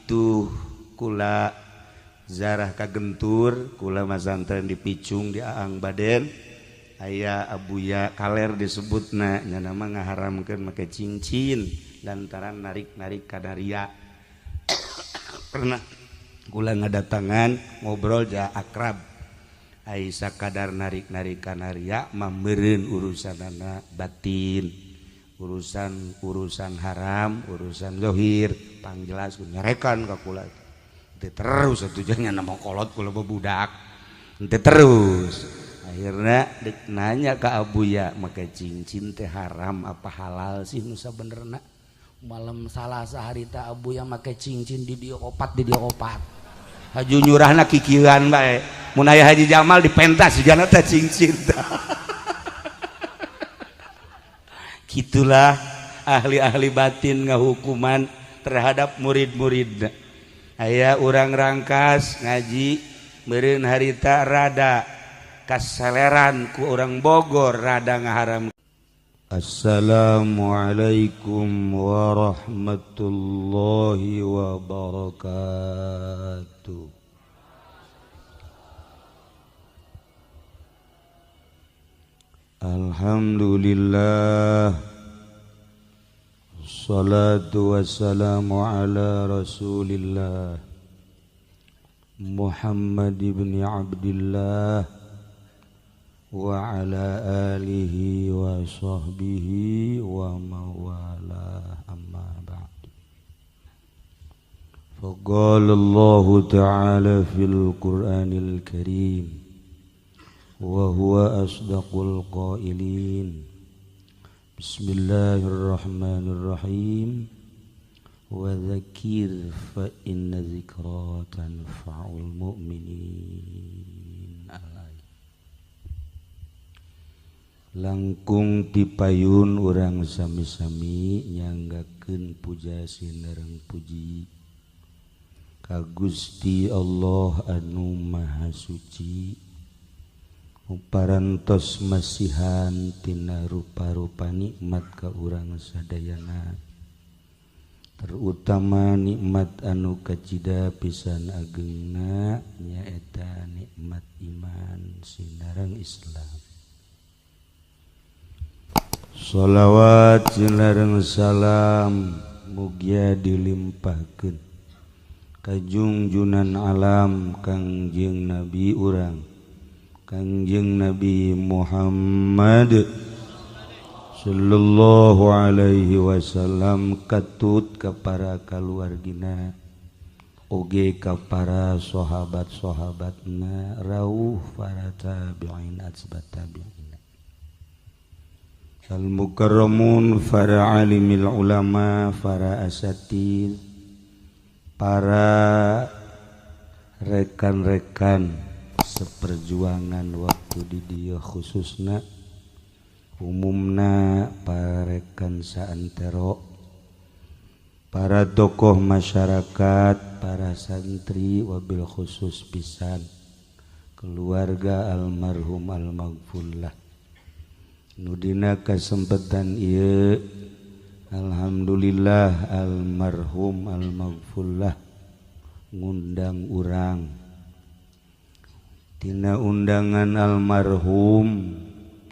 Tuh kula zarah kagentur kula masantren di Picung di Aang Baden aya Abuya kaler disebutna nya nama ngaharamkeun make cincin lantaran narik-narik kadaria. Pernah kula ngadatangan ngobrol ja akrab ai sakadar narik-narik kanaria mah meureun urusanana batin, urusan urusan haram, urusan zohir pangjelas nyarekan ka kula teu terus atuh nya nama kolot kula budak teu terus. Akhirnya dek nanya ke Abuya make cincin teh haram apa halal sih nu sabenerna. Malam Salasa harita Abuya make cincin di dieu opat di dieu opat haju nyurahna kikieuan bae mun aya Haji Jamal dipentas jigana teh cincin. Gitulah ahli-ahli batin ngahukuman terhadap murid-murid. Aya urang Rangkas ngaji meureun harita rada kaseleran ku urang Bogor rada ngaharam. Assalamualaikum warahmatullahi wabarakatuh. Alhamdulillah, salatu wassalamu ala rasulillah Muhammad ibn Abdillah wa ala alihi wa sahbihi wa mawalah, amma ba'd. Faqala Allah ta'ala fil Qur'anil Karim wa huwa asdaqul qailin. Bismillahirrahmanirrahim. Wa dzakir fa inna dzikra tanfa'ul mu'minin. Langkung tipayun urang sami-sami nyanggakeun puja sinareng puji ka Gusti Allah anu Maha Suci, parantos masihan tina rupa-rupa nikmat ka urang sadayana, terutama nikmat anu kacida pisan agengna nyaeta nikmat iman sinareng Islam. Sholawat sinareng salam mugia dilimpahkeun ka junjunan alam Kangjeng Nabi urang Kangjeng Nabi Muhammad sallallahu alaihi wasallam, katut ka para kaluargina oge ka para sahabat-sahabatna rauh para tabi'in atsbat tabi'in al mukarramun, para alimil ulama, para asatid, para rekan-rekan seperjuangan waktu di dieu khususna umumna para rekan saantero, para tokoh masyarakat, para santri, wabil khusus pisan keluarga almarhum almaghfurlah. Nudina kesempatan ieu alhamdulillah almarhum almaghfurlah ngundang urang. Tina undangan almarhum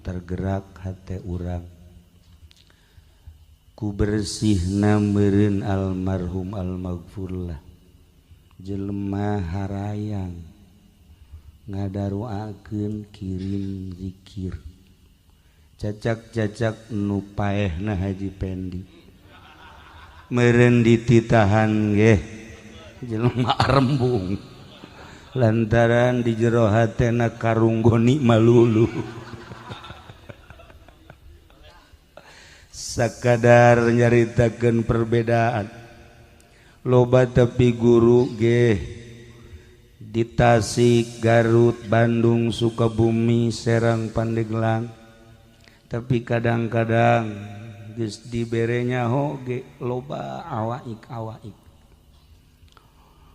tergerak hate urang ku bersihna meureun almarhum almaghfurlah jelema harayang ngadaruakeun kirim zikir cacak-cacak nu paehna Haji Pendi meureun dititahan geh jelema arembung lantaran di jero hatena karunggoni malulu. Sakadar nyaritakeun perbedaan loba tapi guru geh di Tasik, Garut, Bandung, Sukabumi, Serang, Pandeglang, tapi kadang-kadang geus diberenya hoge loba awaik-awaik,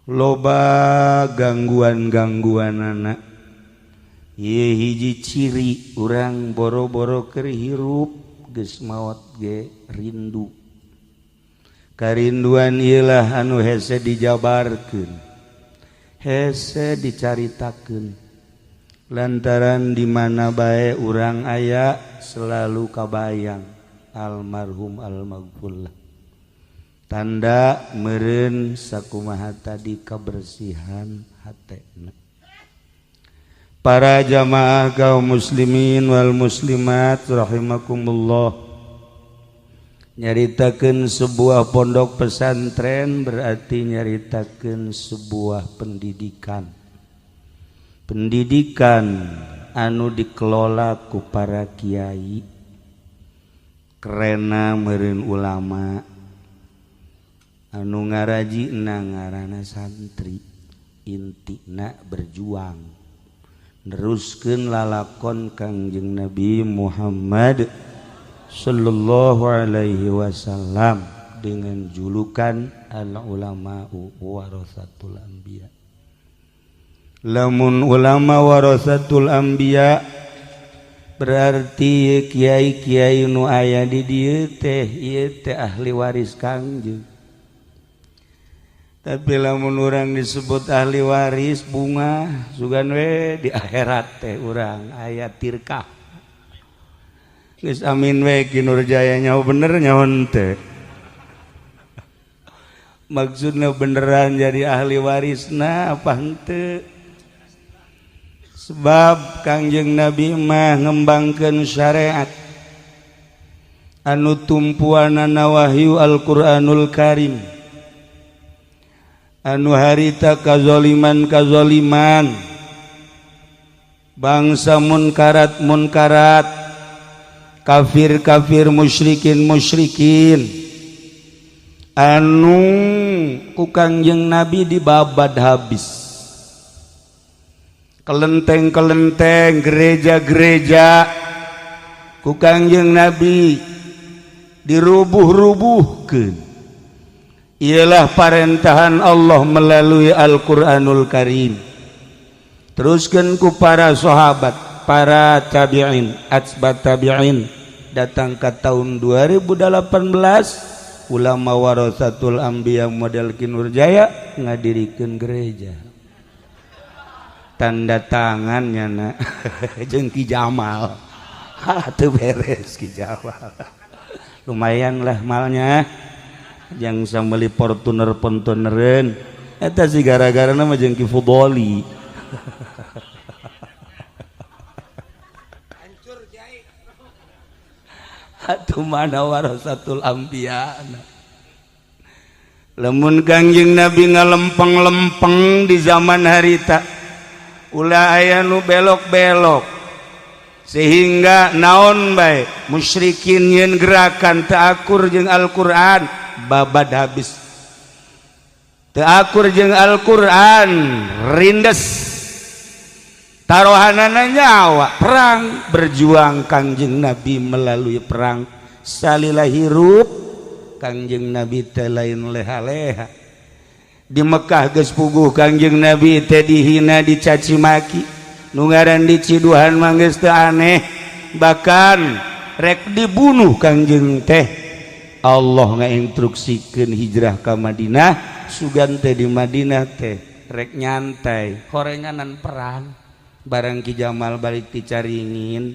loba gangguan-gangguan anak. Ieu hiji ciri urang boro-boro keur hirup geus maot ge rindu. Karinduan ilah anu hese dijabarkeun, hese dicaritakeun, lantaran di mana bae urang aya selalu kabayang almarhum almaghfurlah. Tanda meureun sakumaha tadi kabersihan hatena. Para jamaah kaum muslimin wal muslimat rahimakumullah, nyaritakeun sebuah pondok pesantren berarti nyaritakeun sebuah pendidikan. Pendidikan anu dikelola ku para kiai, kerena meureun ulama, anu ngarajina ngaranna santri, intina berjuang neruskeun lalakon Kangjeng Nabi Muhammad sallallahu alaihi wasallam dengan julukan al-ulama'u warasatul anbiya. Lamun ulama warasatul anbiya berarti kiai-kiai nu aya di dieu teh ieu teh ahli waris Kangjeng. Tapi lamun urang disebut ahli waris bunga sugan we di akhirat teh urang aya tirkah. Geus amin we Ki Nurjaya nyaho bener nyaho henteu. Maksudna beneran jadi ahli warisna apa henteu? Sebab Kangjeng Nabi mah ngembangkeun syariat anu tumpuanana wahyu Al-Qur'anul Karim, anu harita kazoliman-kazoliman, bangsa munkarat-munkarat, kafir-kafir, musyrikin-musyrikin, anu ku Kangjeng Nabi dibabad habis. Kelenteng-kelenteng, gereja-gereja ku Kangjeng Nabi dirubuh-rubuhkeun. Ialah parentahan Allah melalui Al-Qur'anul Karim. Teruskeun ku para sahabat, para tabi'in, atsbat tabi'in, datang ke tahun 2018 ulama warasatul anbiya model Ki Nurjaya ngadirikeun gereja. Tanda tangannya na jeung Ki Jamal. Ha teu beres Ki Jamal. Lumayan lah malnya. Yang sambeli Fortuner Fortunereun eta si gara-gara mah jeung Ki Fudoli. Hancur kiai. Atuh mana warasatul anbiya. Lamun Kangjeng Nabi ngalempeng-lempeng di zaman harita, ulah aya nu belok-belok sehingga naon bae musyrikin nyeun gerakan teu akur jeung Al-Qur'an babad habis, teu akur jeung Al-Qur'an rindes, tarohanana nyawa perang. Berjuang Kangjeng Nabi melalui perang salila hirup Kangjeng Nabi teh lain leha-leha. Di Mekah geus puguh Kangjeng Nabi teh dihina, dicaci maki, nu ngaran diciduhan mah geus teu aneh, bahkan rek dibunuh Kangjeng teh. Allah ngainstruksikeun hijrah ka Madinah, sugan teh di Madinah teh rek nyantai horenganan perang. Barang Ki Jamal balik ti Caringin,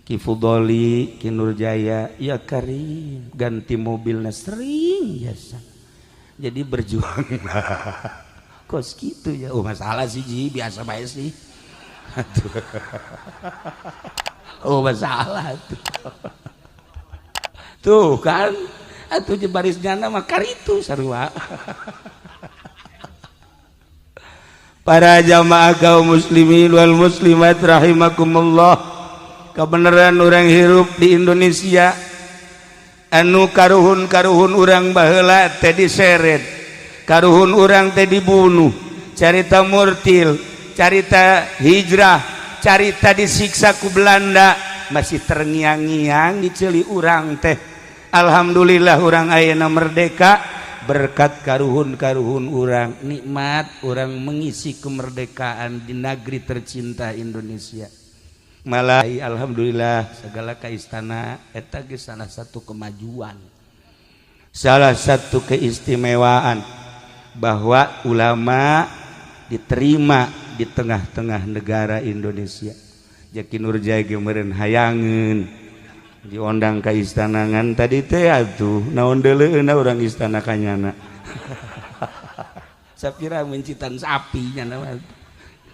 Ki Fudoli, Ki Nurjaya, ya karim ganti mobilna sering biasa. Jadi berjuang kos gitu ya. Oh masalah sih Ji, biasa bae sih. Oh masalah tuh. Tuh kan atuh barisnya mah karitu sarua. Para jamaah kaum muslimin wal muslimat rahimakumullah, kebenaran orang hirup di Indonesia anu karuhun-karuhun urang baheula teh diseret, karuhun urang teh dibunuh, carita murtil, carita hijrah, carita disiksa ku Belanda masih terngiang-ngiang di ceuli urang teh. Alhamdulillah urang ayeuna merdeka berkat karuhun-karuhun urang, nikmat urang mengisi kemerdekaan di negeri tercinta Indonesia. Malah alhamdulillah segala ka istana eta geus salah satu kemajuan. Salah satu keistimewaan bahwa ulama diterima di tengah-tengah negara Indonesia. Jaki Nurjaya ge meureun hayangeun diondang ka istanangan tadi teh atuh naon deuleueuna urang istana kanyana. Sapira mencitan sapi nyana mah.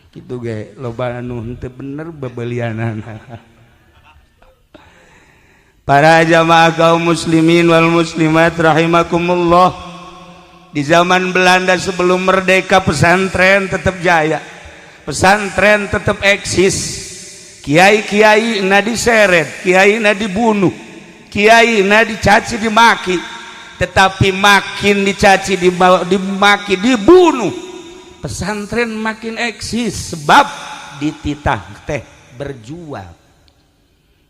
Kitu ge loba anu henteu bener bebelianana. Para jamaah kaum muslimin wal muslimat rahimakumullah. Di zaman Belanda sebelum merdeka pesantren tetap jaya, pesantren tetap eksis. Kiai-kiai na diseret, kiai na dibunuh, kiai na dicaci dimaki. Tetapi makin dicaci dimaki dibunuh, pesantren makin eksis sebab dititah teh berjuang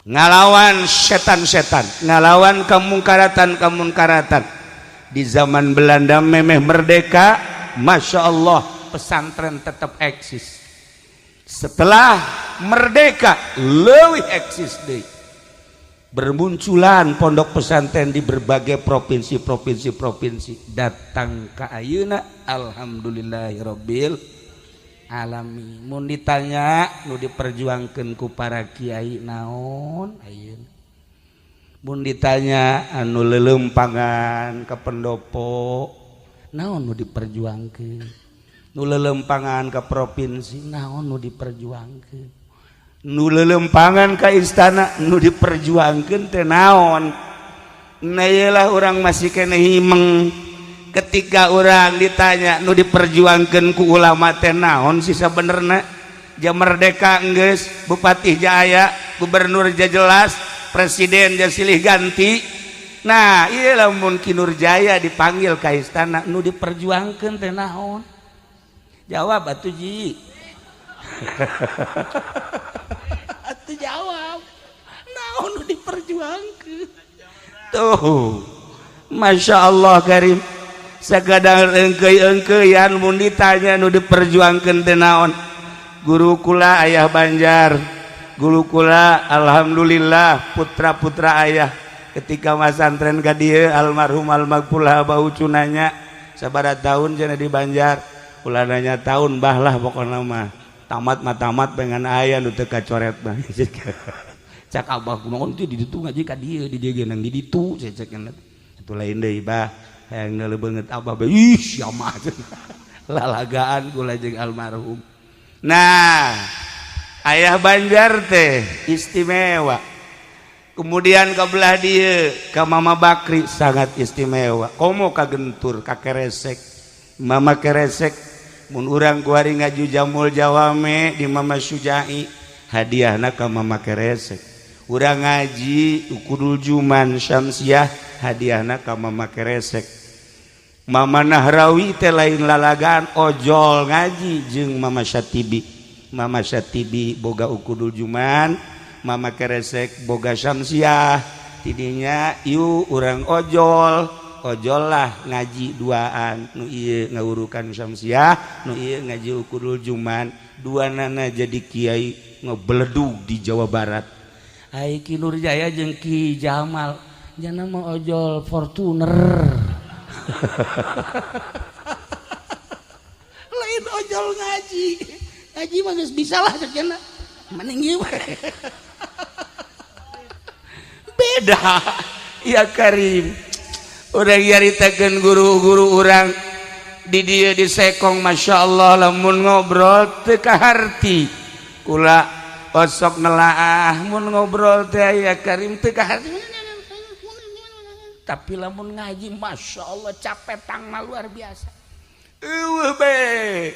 ngalawan setan-setan, ngalawan kemungkaratan-kemungkaratan. Di zaman Belanda memeh merdeka, masya Allah pesantren tetap eksis. Setelah merdeka leuwih eksis deui. Bermunculan pondok pesantren di berbagai provinsi-provinsi-provinsi datang ke ayeuna, alhamdulillahirabbil alamin. Mun ditanya nu diperjuangkeun ku para kiai naon ayeuna? Mun ditanya anu lelempangan ke pendopo naon nu diperjuangkeun? Nu lelempangan ke provinsi naon nu diperjuangkeun? Nu lelempangan ke istana nu diperjuangkeun teh naon? Nah iyalah urang masih keneh himeng ketika orang ditanya nu diperjuangkeun ku ulama teh naon sih sabenerna? Jam merdeka enggeus, bupati jaya, gubernur jelas, presiden ja silih ganti. Nah iya lamun Ki Nurjaya dipanggil ke istana nu diperjuangkeun teh naon? Jawab atuh ji. Atuh jawab. Naon nu diperjuangkeun? Tuh. Masya Allah Karim. Sakadang engkeuy-engkeuyan mun ditanya nu diperjuangkeun teh naon? Guru kula ayah Banjar, guru kula alhamdulillah putra-putra ayah ketika masantren ka dieu almarhum almaghfurlah bau nanya sabaraha tahun cenah di Banjar, ulah nanya tahun bah lah pokona mah tamat mah tamat pengen aya nu teu kacoret mah. Cak abah kumaha teh di ditu ngaji ka dieu di dieu ge nang di ditu cecek atuh lain deui bah hayang neuleuh beungeut abah bae ih sia mah lalagaan kula jeung almarhum. Nah ayah Banjar teh istimewa. Kemudian ke belah dia ke Mama Bakri sangat istimewa. Komo ka Gentur ka Keresek, Mama Keresek mun urang kuari ngaju Jamul Jawame di Mama Sujai hadiahna ka Mama Keresek. Urang ngaji Ukudul Juman Syamsiah hadiahna ka Mama Keresek. Mama Nahrawi teh lain lalagaan ojol ngaji jeung Mama Syatibi. Mama Syatibi boga Ukudul Juman, Mama Keresek boga Syamsiah. Tidinya yuk urang ojol, ojol lah ngaji duaan nu ieu ngawurukan Syamsiah, nu ieu ngaji Ukudul Juman, dua nana jadi kiai ngebeledug di Jawa Barat. Ai Ki Nurjaya jeung Ki Jamal jana mah ojol Fortuner. Lain ojol ngaji. Ngaji mah geus bisa lah cek cenah. Mending ieu we. Beda ya Karim. Urang nyaritakeun guru-guru urang di dieu di Sekong masya Allah lamun ngobrol teu kaharti. Kula osok nelaah mun ngobrol teh ya Karim teu kaharti. Tapi lamun ngaji masya Allah capek tangna luar biasa. Eueuh be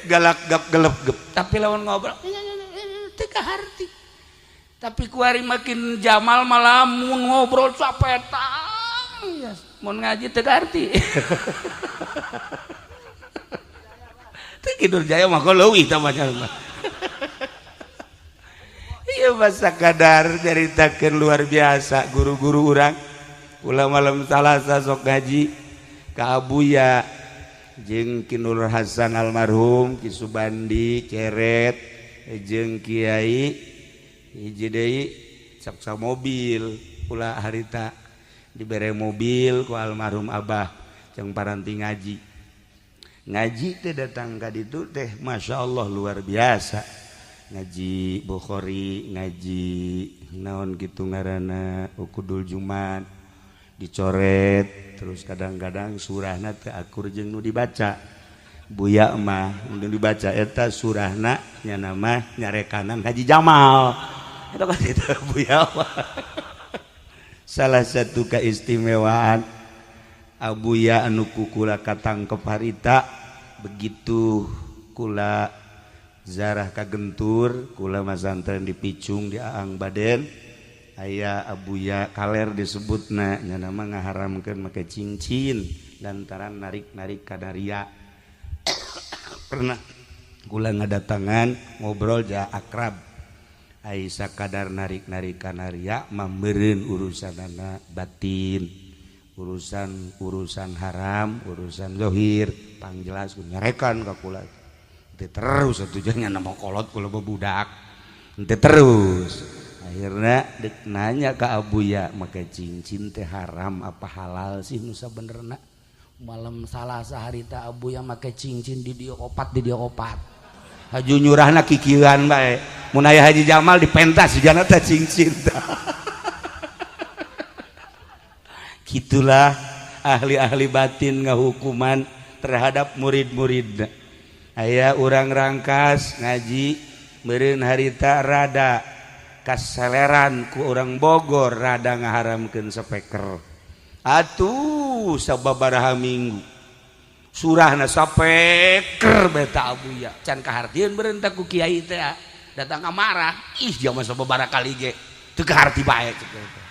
galak gap gelep gep. Tapi lamun ngobrol teu kaharti. Tapi kuari makin Jamal malah mun ngobrol capetang ya, mun ngaji teu kaharti. Teu Ki Nurjaya mah leuwih tah mah. Ieu masa kadar nyaritakeun luar biasa guru-guru urang. Ulah malam Salasa sok ngaji ka Abuya jeung Ki Nur Hasan almarhum, Ki Subandi Ceret jeung Kiai hiji deui saksa mobil ulah harita. Dibere mobil ku almarhum Abah jeung paranti ngaji. Ngaji teh datang ka ditu teh Masya Allah luar biasa. Ngaji Bukhari, ngaji naon gitu ngaranna Ukudul Jumat dicoret terus kadang-kadang surahna teu akur jeung nu dibaca. Buya mah nu dibaca eta surahna nya nama nyarekanan Haji Jamal. Eta kan itu Buya mah. Salah satu keistimewaan Abuya anu ku kula katangkep harita begitu kula zarah kagentur kula masantren di Picung di Aang Baden aya Abuya kaler disebutna nya nama ngaharamkeun make cincin lantaran narik-narik kadaria. Pernah kula ngadatangan ngobrol ja akrab ai sakadar narik-narik kanaria mah meureun urusanana batin, urusan-urusan haram, urusan zohir pangjelas nyarekan ka kula. Ente terus atuh nya nama kolot kula budak. Ente terus. Akhirnya dek nanya ke Abuya make cincin teh haram apa halal sih nu sabenerna? Malam Salasa harita Abuya make cincin di dieu opat di dieu opat. Haju nyurahna kikieuan bae. Mun aya Haji Jamal dipentas jigana teh cincin. Gitulah ahli-ahli batin ngahukuman terhadap murid-murid. Aya urang Rangkas ngaji meureun harita rada kaseleran ku urang Bogor rada ngaharamkeun speaker. Atuh sababaraha minggu surahna sapeker beta Abuya can kahartieun meureun teh ku kiai teh datang ka marah ih dia mah sababaraha kali ge teu kaharti bae cek teh.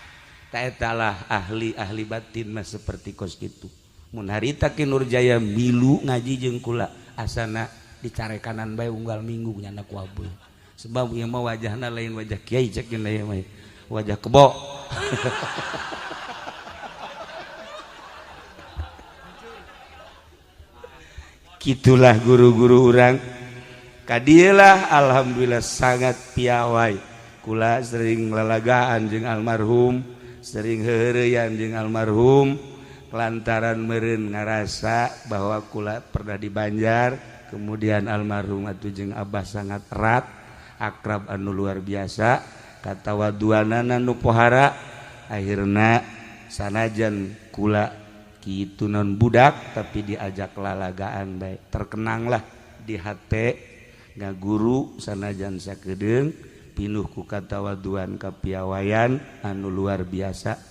Ta eta lah ahli-ahli batin mah seperti kos kitu. Mun harita Ki Nurjaya milu ngaji jeung kula asana dicarekanan bae unggal minggu nyana ku Abuya. Sebab ieu mah wajahna lain wajah kiai cek ieu mah wajah kebo. Gitulah guru-guru urang. Kadieulah alhamdulillah sangat piawai. Kula sering lalagaan jeung almarhum, sering heureyan jeung almarhum lantaran meureun ngarasa bahwa kula pernah di Banjar, kemudian almarhum atuh jeung Abah sangat erat, akrab anu luar biasa, katawaduanana nu pohara, akhirna sanajan kula kitu non budak tapi diajak lalagaan bae terkenanglah di hate ngaguru sanajan sakedeung pinuh ku katawaduan kapiawaian anu luar biasa.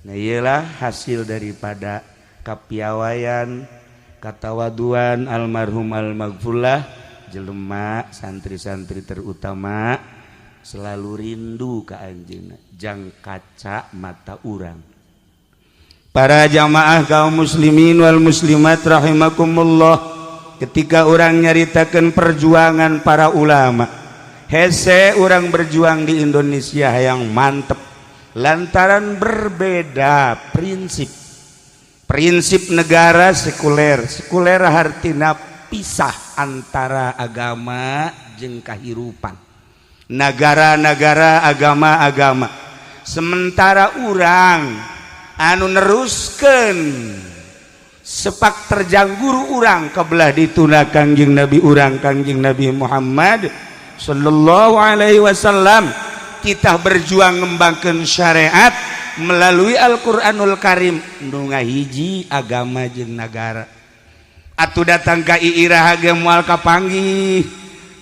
Nah iyalah hasil daripada kapiawaian katawaduan almarhum almaghfurlah jelema santri-santri terutama selalu rindu ka anjeunna jang kaca mata urang. Para jamaah kaum muslimin wal muslimat rahimakumullah, ketika orang nyaritakan perjuangan para ulama, hese orang berjuang di Indonesia yang mantep lantaran berbeda prinsip. Prinsip negara sekuler, sekuler hartina pisah antara agama jeung kahirupan. Negara-negara agama-agama. Sementara urang anu neruskeun sepak terjang guru urang kebelah dituna Kangjeng Nabi urang Kangjeng Nabi Muhammad sallallahu alaihi wasallam, kita berjuang ngembangkeun syariat melalui Al-Qur'anul Karim nu ngahiji agama jeung nagara. Atuh datang ka iraha ge moal kapanggih.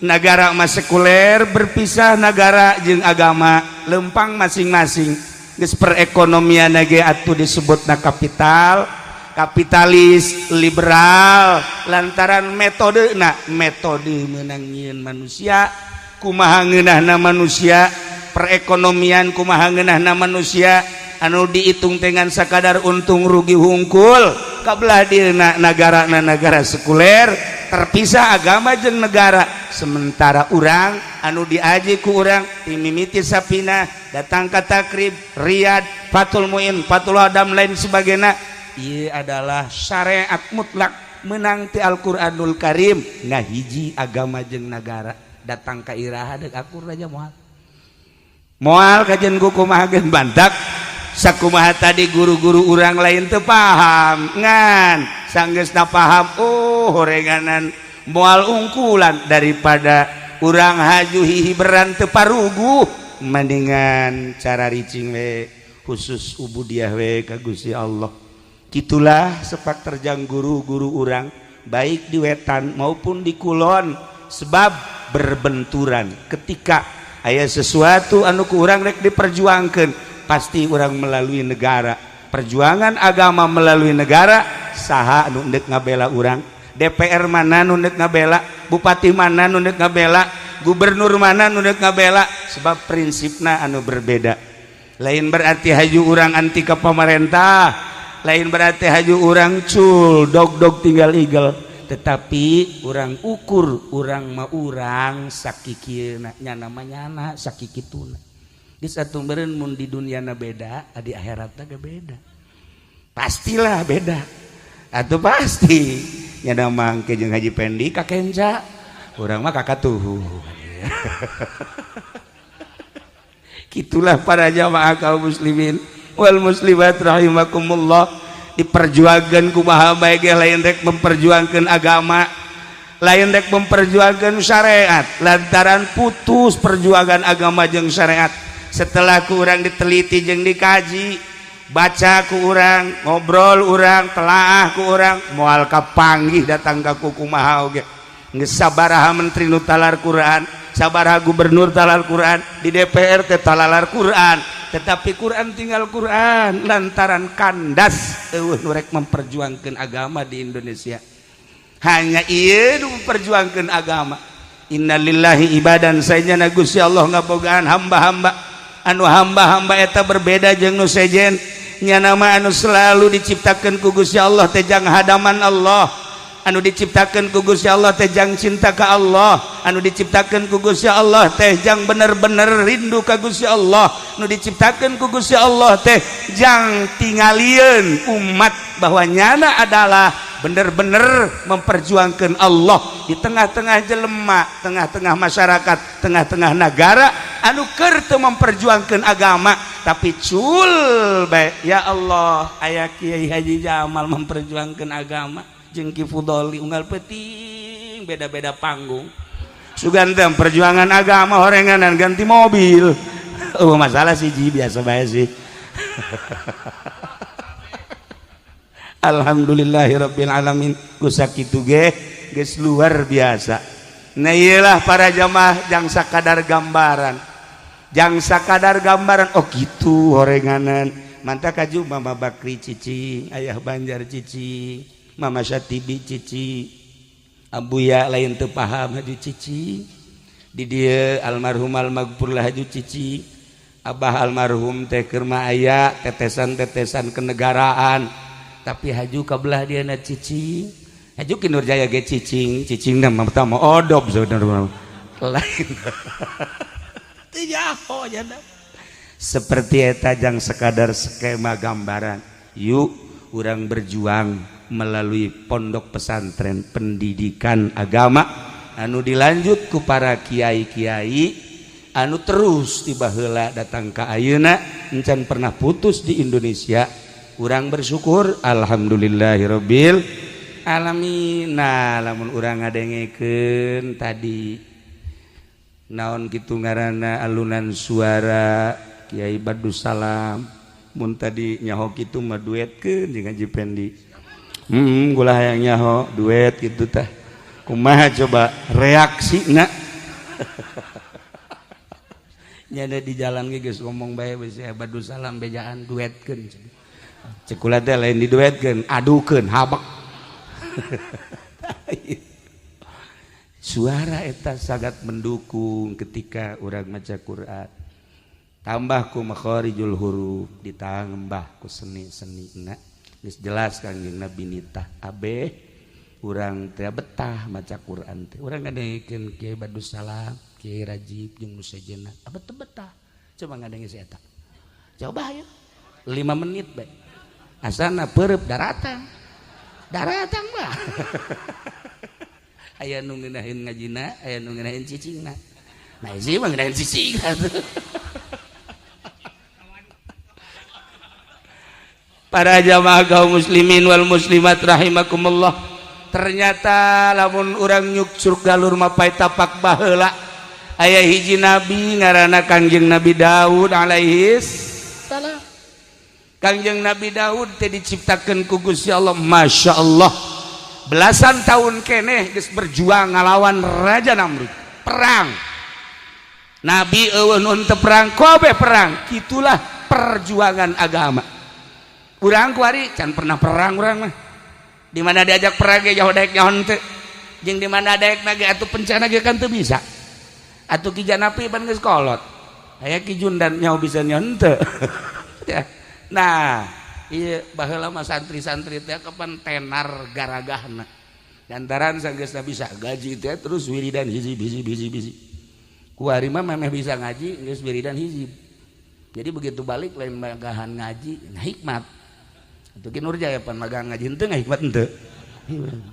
Nagara mah sekuler berpisah nagara jeung agama lempang masing-masing. Geus perekonomian ge atuh disebutna kapital, kapitalis, liberal lantaran metodena metode meunang nyieun manusia, kumaha ngeunahna manusia, perekonomian kumaha ngeunahna manusia anu dihitung dengan sakadar untung rugi hungkul. Kabelah dieuna nagarana nagara sekuler terpisah agama jeung negara. Sementara urang anu diaji ku urang timimiti sapina datang ka Takrib, Riyad, Fathul Muin, Fathul Adam lain sebagainya. Ieu adalah syariat mutlak menang ti Al-Qur'anul Karim ngahiji agama jeung nagara. Datang ka iraha deuk akur aja moal. Moal kajian ku kumaha geun bantak sakumaha tadi guru-guru urang lain teu paham ngan sanggeusna paham, oh horenganan moal ungkulan daripada urang haju hihiberan teu paruguh, mendingan cara ricing we khusus ubudiah we ka Gusti Allah. Gitulah sepak terjang guru-guru urang baik di wetan maupun di kulon, sebab berbenturan ketika aya sesuatu anu ku urang rek diperjuangkeun, pasti urang melalui negara, perjuangan agama melalui negara. Saha anu ndek ngabela urang? DPR mana nu ndek ngabela? Bupati mana nu ndek ngabela? Gubernur mana nu ndek ngabela? Sebab prinsipna anu berbeda. Lain berarti haju urang anti ke pemerintah, lain berarti haju urang cul dog dog tinggal igel, tetapi urang ukur urang mah urang sakikieuna nyana mah nyana sakikituna. Geus atuh meureun mun di dunyana beda, di akhiratna ge beda, pastilah beda atuh, pasti nyana mangke jeung Haji Pendi kakenca, urang mah kakatuhu. Gitulah para jamaah kaum muslimin wal muslimat rahimakumullah, diperjuangkan kumaha bae ge lain rek memperjuangkan agama, lain rek memperjuangkan syariat, lantaran putus perjuangan agama jeung syariat setelah ku urang diteliti jeung dikaji, baca ku urang, ngobrol urang, telaah ku urang, moal kapanggih datang ka kumaha oge. Geus sabaraha menteri nu talar Quran, sabaraha gubernur talar Quran, di DPR teh talalar Quran, tetapi Quran tinggal Quran lantaran kandas eueuh nu rek memperjuangkeun agama di Indonesia. Hanya ieu nu memperjuangkeun agama. Innalillahi ibadan, saenyana Gusti Allah ngabogaan hamba-hamba anu hamba-hamba eta berbeda jeung nu sejen. Nyana mah anu selalu diciptakeun ku Gusti Allah teh jang hadaman Allah, anu diciptakeun ku Gusti Allah teh jang cinta ka Allah, anu diciptakeun ku Gusti Allah teh jang bener-bener rindu ka Gusti Allah, anu diciptakeun ku Gusti Allah teh jang tingalieun umat bahwa nyana adalah bener-bener memperjuangkan Allah di tengah-tengah jelema, tengah-tengah masyarakat, tengah-tengah negara anu keur teu memperjuangkan agama tapi cul bae. Ya Allah, aya Kiai Haji Jamal memperjuangkan agama jeung Ki Fudoli unggal peuting beda-beda panggung. Sugan teh perjuangan agama horenganan ganti mobil. Oh masalah sih ji, biasa bae sih. Alhamdulillahirabbil alamin, ku sakitu ge geus luar biasa. Nah iyalah para jamaah jang sakadar gambaran, jang sakadar gambaran. Oh gitu horenganan mantap kaju Mama Bakri cicing, ayah Banjar cicing, Mama Syatibi cici, Abuya lain teu paham haju cici, di dieu almarhum almaghfurlah haju cici, abah almarhum teh keur mah aya tetesan-tetesan kenegaraan, tapi haju kabelah dia na cici, haju Ki Nurjaya ge cicing, cicingna mah pertama odob saudara lain. Teu nyaho jana. Seperti eta jang sekadar skema gambaran. Yuk urang berjuang melalui pondok pesantren pendidikan agama anu dilanjut ku para kiai-kiai anu terus tiba heula datang ka ayeuna encan pernah putus di Indonesia. Urang bersyukur alhamdulillahirabbil alamin. Nah lamun urang ngadengekeun tadi naon kitu ngaranna alunan suara Kiai Badussalam, mun tadi nyaho kitu mah duetkeun jeung Haji Pendi. Gula hayang nyaho duet gitu tah. Kumaha coba reaksina? Nyada di jalan ge geus ngomong bae geus Badussalam bejaan duetkeun. Cek kula teh lain diduetkeun, adukeun habek. Suara eta sangat mendukung ketika urang maca Quran. Tambah ku makharijul huruf, ditambah ku seni-senina. Geus jelas Kangjeng Nabi nitah abeh urang teh betah maca Quran teh. Urang ngadengekeun Kiai Badussalam, Kiai Rajib jeung nu sejenna. Abeh teu betah. Coba ngadenge si eta. Coba ayo. 5 menit bae. Asana peureub daratang. Daratang mah. Aya nu ngeunaheun ngajina, aya nu ngeunaheun cicingna. Nah, ieu mah ngeunaheun cicingna. Para jamaah kaum muslimin wal muslimat rahimakumullah, ternyata lamun urang nyuksur galur mapai tapak baheula, aya hiji nabi ngaranna Kangjeng Nabi Daud alaihi salam. Kangjeng Nabi Daud teh diciptakeun ku Gusti Allah, Masya Allah, belasan tahun keneh geus berjuang ngalawan Raja Namrud. Perang Nabi euweuh nu teu perang, kabeh perang. Itulah perjuangan agama. Urang kuari can pernah perang. Urang mah di mana diajak perang ge jauh, daek nyaho teu, jeung di mana daek ge atuh pencana ge kan teu bisa atuh. Ki Janapi pan geus kolot, aya Ki Jundan nyaho bisa nyaho teu ya. Nah, iya, baheula mah santri-santri teh kapan tenar garagahna lantaran sanggeus bisa gaji teh, terus wiridan hizib hizib hizib hizib. Kuari mah memeh bisa ngaji geus wiridan hizib, jadi begitu balik lain magahan ngaji, nah, hikmat. Itu Ki Nurjaya pan magahan ngaji henteu, hikmat henteu,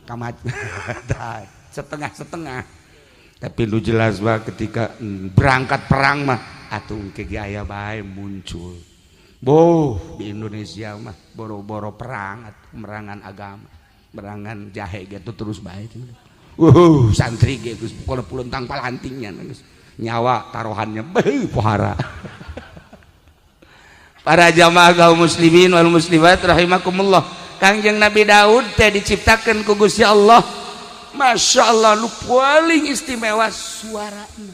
kamat setengah-setengah. Tapi lu jelas bah, ketika berangkat perang mah atuh engke ge aya bae muncul. Boh, di Indonesia mah boro-boro perang atuh, merangan agama, merangan jahe gitu terus bae. Santri ge geus pokona puluntang palantingnya geus nyawa taruhannya, beuh, pohara. Para jamaah kaum muslimin wal muslimat rahimakumullah, Kangjeng Nabi Daud teh diciptakan ku Gusti Allah, Masya Allah, nu paling istimewa suarana.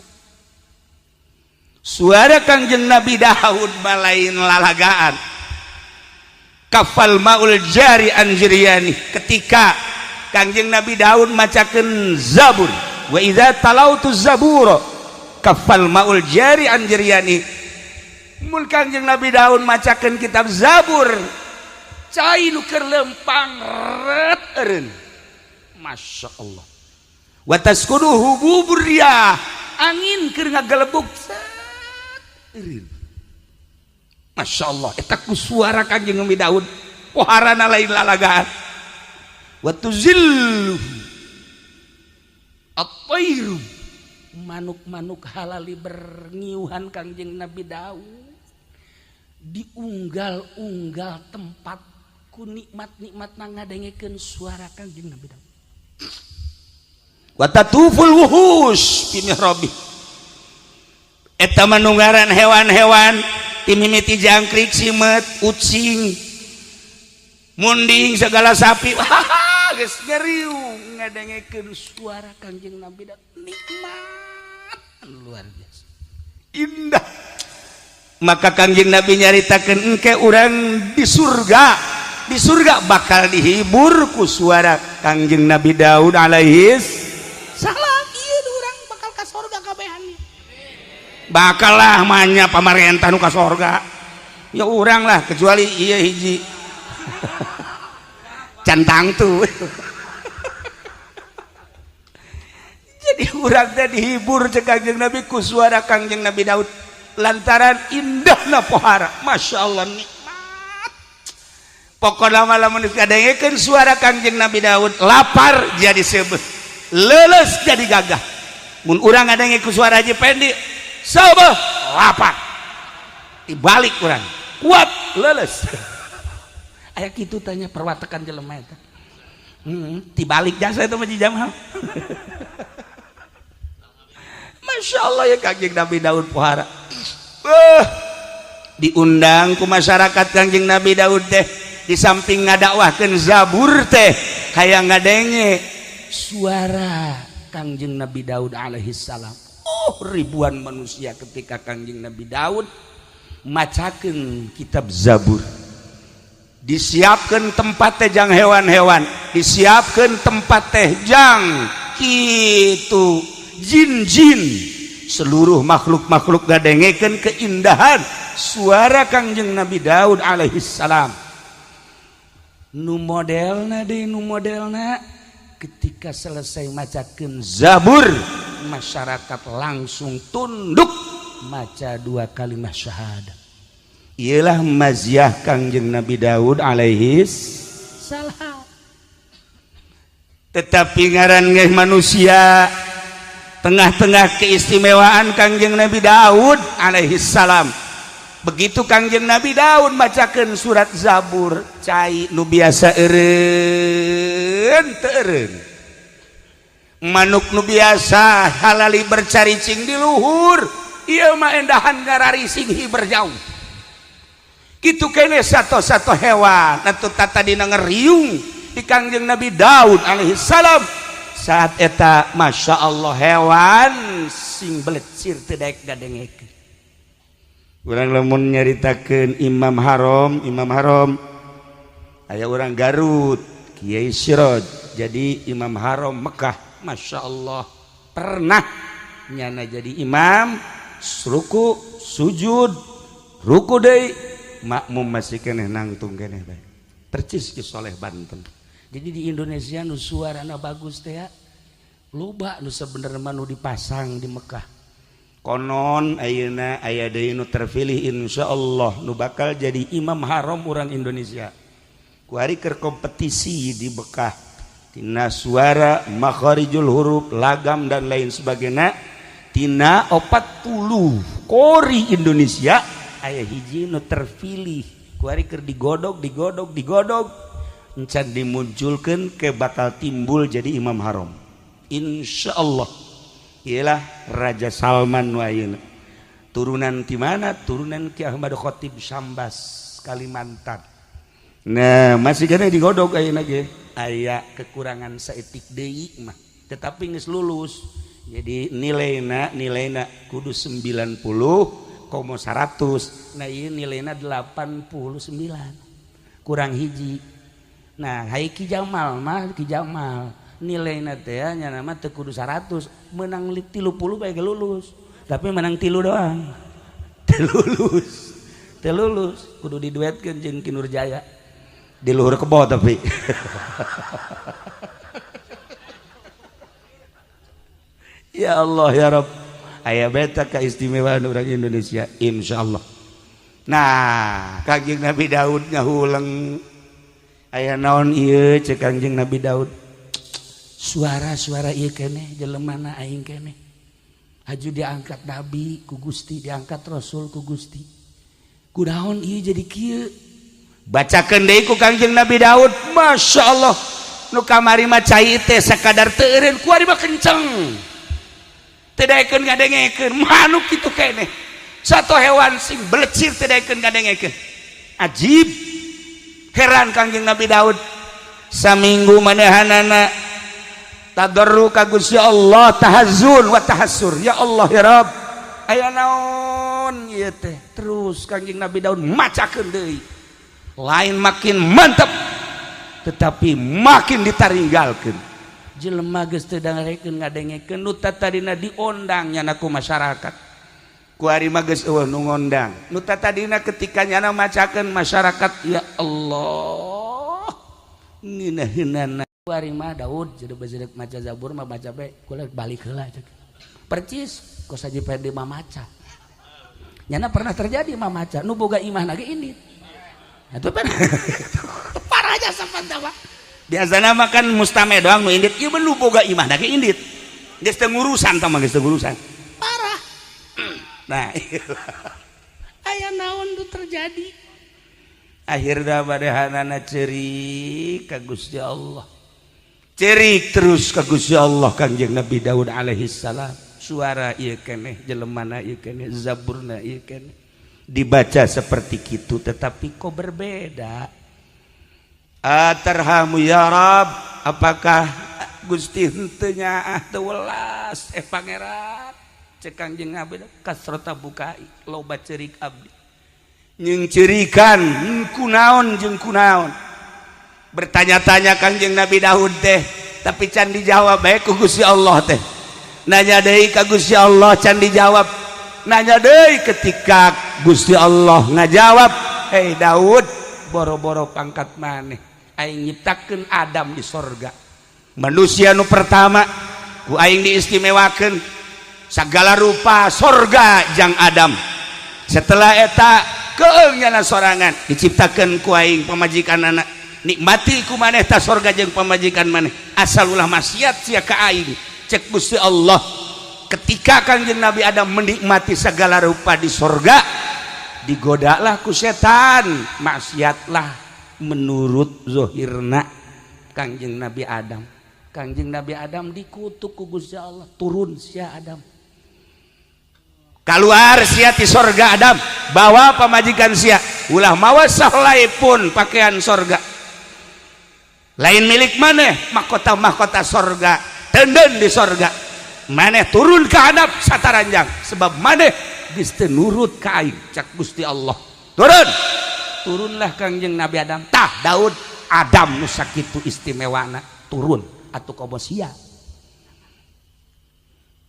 Suara Kangjeng Nabi Daud malain lalagaan. Kafal maul jari anjriani, ketika Kangjeng Nabi Daud macakeun Zabur, wa idza talautu zabur kafal maul jari anjriani. Mun Kangjeng Nabi Daud macakeun kitab Zabur, cai nu keur lempang ret eureun. Masya Allah. Wa taskudu hububur riyah, angin keur ngagelebug set eureun. Masya Allah, eta ku suara Kangjeng Nabi Daud poharana lain lalagaan. Wa tuzillu at-tairu, manuk-manuk halali berngiuhan Kangjeng Nabi Daud. Diunggal-unggal tempat ku nikmat-nikmat ngadengekeun suara Kangjeng Nabi Daud. Wa tatuful wuhus fi mihrabi, eta manunggaran hewan-hewan timimiti jangkrik, simet, ucing, munding, segala sapi geus ngeriung ngadengekeun suara Kangjeng Nabi Daud. Nikmat luar biasa indah. Maka Kangjeng Nabi nyaritakeun engke urang di surga, di surga bakal dihibur ku suara Kangjeng Nabi Daud alaihi salam. Ieu urang bakal ka surga kabehan, bakal lah manya pamarentah nu ka sorga ya urang lah, kecuali iya hiji cantang tuh. Jadi urang teh dihibur cek Kangjeng Nabi ku suara Kangjeng Nabi Daud lantaran indahna pohara. Masya Allah, nikmat. Pokoknya malam kadengekeun suara Kangjeng Nabi Daud, lapar jadi seubeuh, leuleus jadi gagah. Mun urang ngadenge ku suara Haji Pendi, seubeuh, lapar, dibalik urang kuat, leuleus. Aya kitu tanya perwatakan jelema eta, dibalik jasa itu mah Jamal. Masya Allah ya, Kangjeng Nabi Daud pohara. Diundang ku masyarakat Kangjeng Nabi Daud teh, di samping ngadakwahkeun Zabur teh hayang ngadenge suara Kangjeng Nabi Daud alaihi salam. Oh, ribuan manusia ketika Kangjeng Nabi Daud macakeun kitab Zabur, disiapkan tempat teh jang hewan-hewan, disiapkan tempat teh jang kitu jin-jin, seluruh makhluk-makhluk ngadengekeun keindahan suara Kangjeng Nabi Daud alaihi salam. Nu modelna deui, nu modelna ketika selesai macakeun Zabur, masyarakat langsung tunduk maca dua kalimat syahadat. Ialah maziah Kangjeng Nabi Daud alaihi salam. Tetapi ngaran ge manusia, tengah-tengah keistimewaan Kangjeng Nabi Daud alaihi salam. Begitu Kangjeng Nabi Daud macakeun surat Zabur, cai nu biasa eureun teu eureun, manuk nu biasa halali bercaricing di luhur ieu mah endahan ngararising hiber jauh kitu kene. Satu-satu hewan atuh tata dina ngeriung di Kangjeng Nabi Daud alaihi salam saat eta. Masya Allah, hewan sing belecir teu daek ngadengekeun. Urang lamun nyaritakeun Imam Haram, Imam Haram aya orang Garut, Kiai Siroj, jadi Imam Haram Mekah. Masya Allah, pernah nyana jadi imam, ruku sujud ruku deui, makmum masih keneh nangtung keneh bae, percis Ki Soleh Banten. Jadi di Indonesia nu suarana bagus teh ya loba nu sebenarnya nu dipasang di Mekah. Konon ayeuna aya deui nu terpilih, insyaallah, nu bakal jadi imam haram orang Indonesia. Kuari keur kompetisi di Mekah tina suara, makharijul huruf, lagam, dan lain sebagainya. Tina 40 qori Indonesia aya hiji nu terpilih. Kuari keur digodog, digodog, digodog, encan dimunculkan ke bakal timbul jadi imam haram, insyaallah. Ialah Raja Salman nu ayeuna. Turunan di mana? Turunan Ki Ahmad Khatib Sambas, Kalimantan. Nah, masih kena digodog ayeuna ge aya kekurangan saeutik deui mah, tetapi geus lulus. Jadi nilaina nilaina kudu 90 komo 100. Nah, ieu nilaina 89, kurang hiji. Nah, hai Ki Jamal mah, Ki Jamal nilaina teh nya nama teu kudu 100, menang 30 bae lulus, tapi menang tilu doang teu lulus, teu lulus. Kudu diduetkeun jeung Ki Nurjaya di luhur kebo. Tapi ya Allah ya Rob, aya beta keistimewaan orang Indonesia, insyaallah. Nah, Kangjeng Nabi Daud ngahuleng, aya naon ieu? Cek Kangjeng Nabi Daud, suara-suara ieu keneh jelemana aing keneh? Haju diangkat nabi ku Gusti, diangkat rasul ku Gusti, kunaon ieu jadi kieu? Bacakeun deui ku Kangjeng Nabi Daud. Masya Allah, nu kamari mah cai teh sakadar teu eureun, kuari mah kenceng teu daekeun ngadengekeun. Manuk kitu keneh, satu hewan sing belecir teu daekeun ngadengekeun. Ajib, heran Kangjeng Nabi Daud. Saminggu manehanana tadarru ka Gusti Allah, tahazzun wa tahassur, ya Allah ya Rabb, aya naon ieu teh? Terus Kangjeng Nabi Daud macakeun deui, lain makin mantap tetapi makin ditaringgalkeun. Jelema geus teu dangarekeun ngadengekeun, nu tadina diondang nyana ku masyarakat. Kuari mah geus eueuh nu ngondang. Nu tadina ketika nyana macakeun masyarakat, ya Allah, ngeunaheunana. Kuari mah Daud jadi bezedek maca Zabur mah baca bae kula balik heula cek. Percis kos Haji Ferdi mah maca. Nyana pernah terjadi mah maca nu boga imah ge indit. Itu kan parah aja sampan tawa. Biasana mah kan mustame doang nu indit, ieu mah nu boga imah ge indit. Geus teu ngurusan tah mah, geus teu ngurusan. Parah. Nah, aya naon nu terjadi? Akhirna manehanana cerik ka Gusti Allah. Cerik terus ka Gusti Allah Kangjeng Nabi Daud alaihi salam. Suara ieu keneh jelemana ieu keneh, zaburna ieu keneh, dibaca seperti kitu tetapi kok berbeda. Atarhamu ya Rab, apakah Gusti henteu nyaah, teu welas eh pangeran? Cek Kangjeng Nabi, kasrota bukai, loba cerik abdi jeung cerikan kunaon jeung kunaon. Bertanya-tanya Kangjeng Nabi Daud teh, tapi can dijawab bae ku Gusti Allah teh. Nanya deui ka Gusti Allah, can dijawab. Nanya deui, ketika Gusti Allah ngajawab, "Hei Daud, boro-boro pangkat maneh, aing nyiptakeun Adam di sorga, manusia nu pertama, ku aing diistimewakeun segala rupa sorga jang Adam. Setelah eta keung nyana sorangan diciptakeun ku aing pamajikan anak. Nikmati ku maneh ta sorga jeung pamajikan maneh, asal ulah maksiat sia ka aing," cek Gusti Allah. Ketika Kangjeng Nabi Adam menikmati segala rupa di sorga, Digodalah ku setan, maksiatlah menurut zohirna Kangjeng Nabi Adam. Kangjeng Nabi Adam dikutuk ku Gusti Allah, turun sia Adam, keluar sia ti sorga. Adam, bawa pamajikan sia, ulah mawa sahelai pun pakaian sorga, lain milik maneh mahkota mahkota sorga, tenden di sorga. Maneh turun ke hadap sataranjang sebab maneh geus teu nurut ka aing, cak Gusti Allah. Turun, turunlah Kangjeng Nabi Adam. Tah, Daud, Adam nu sakitu istimewana turun atuh komo sia.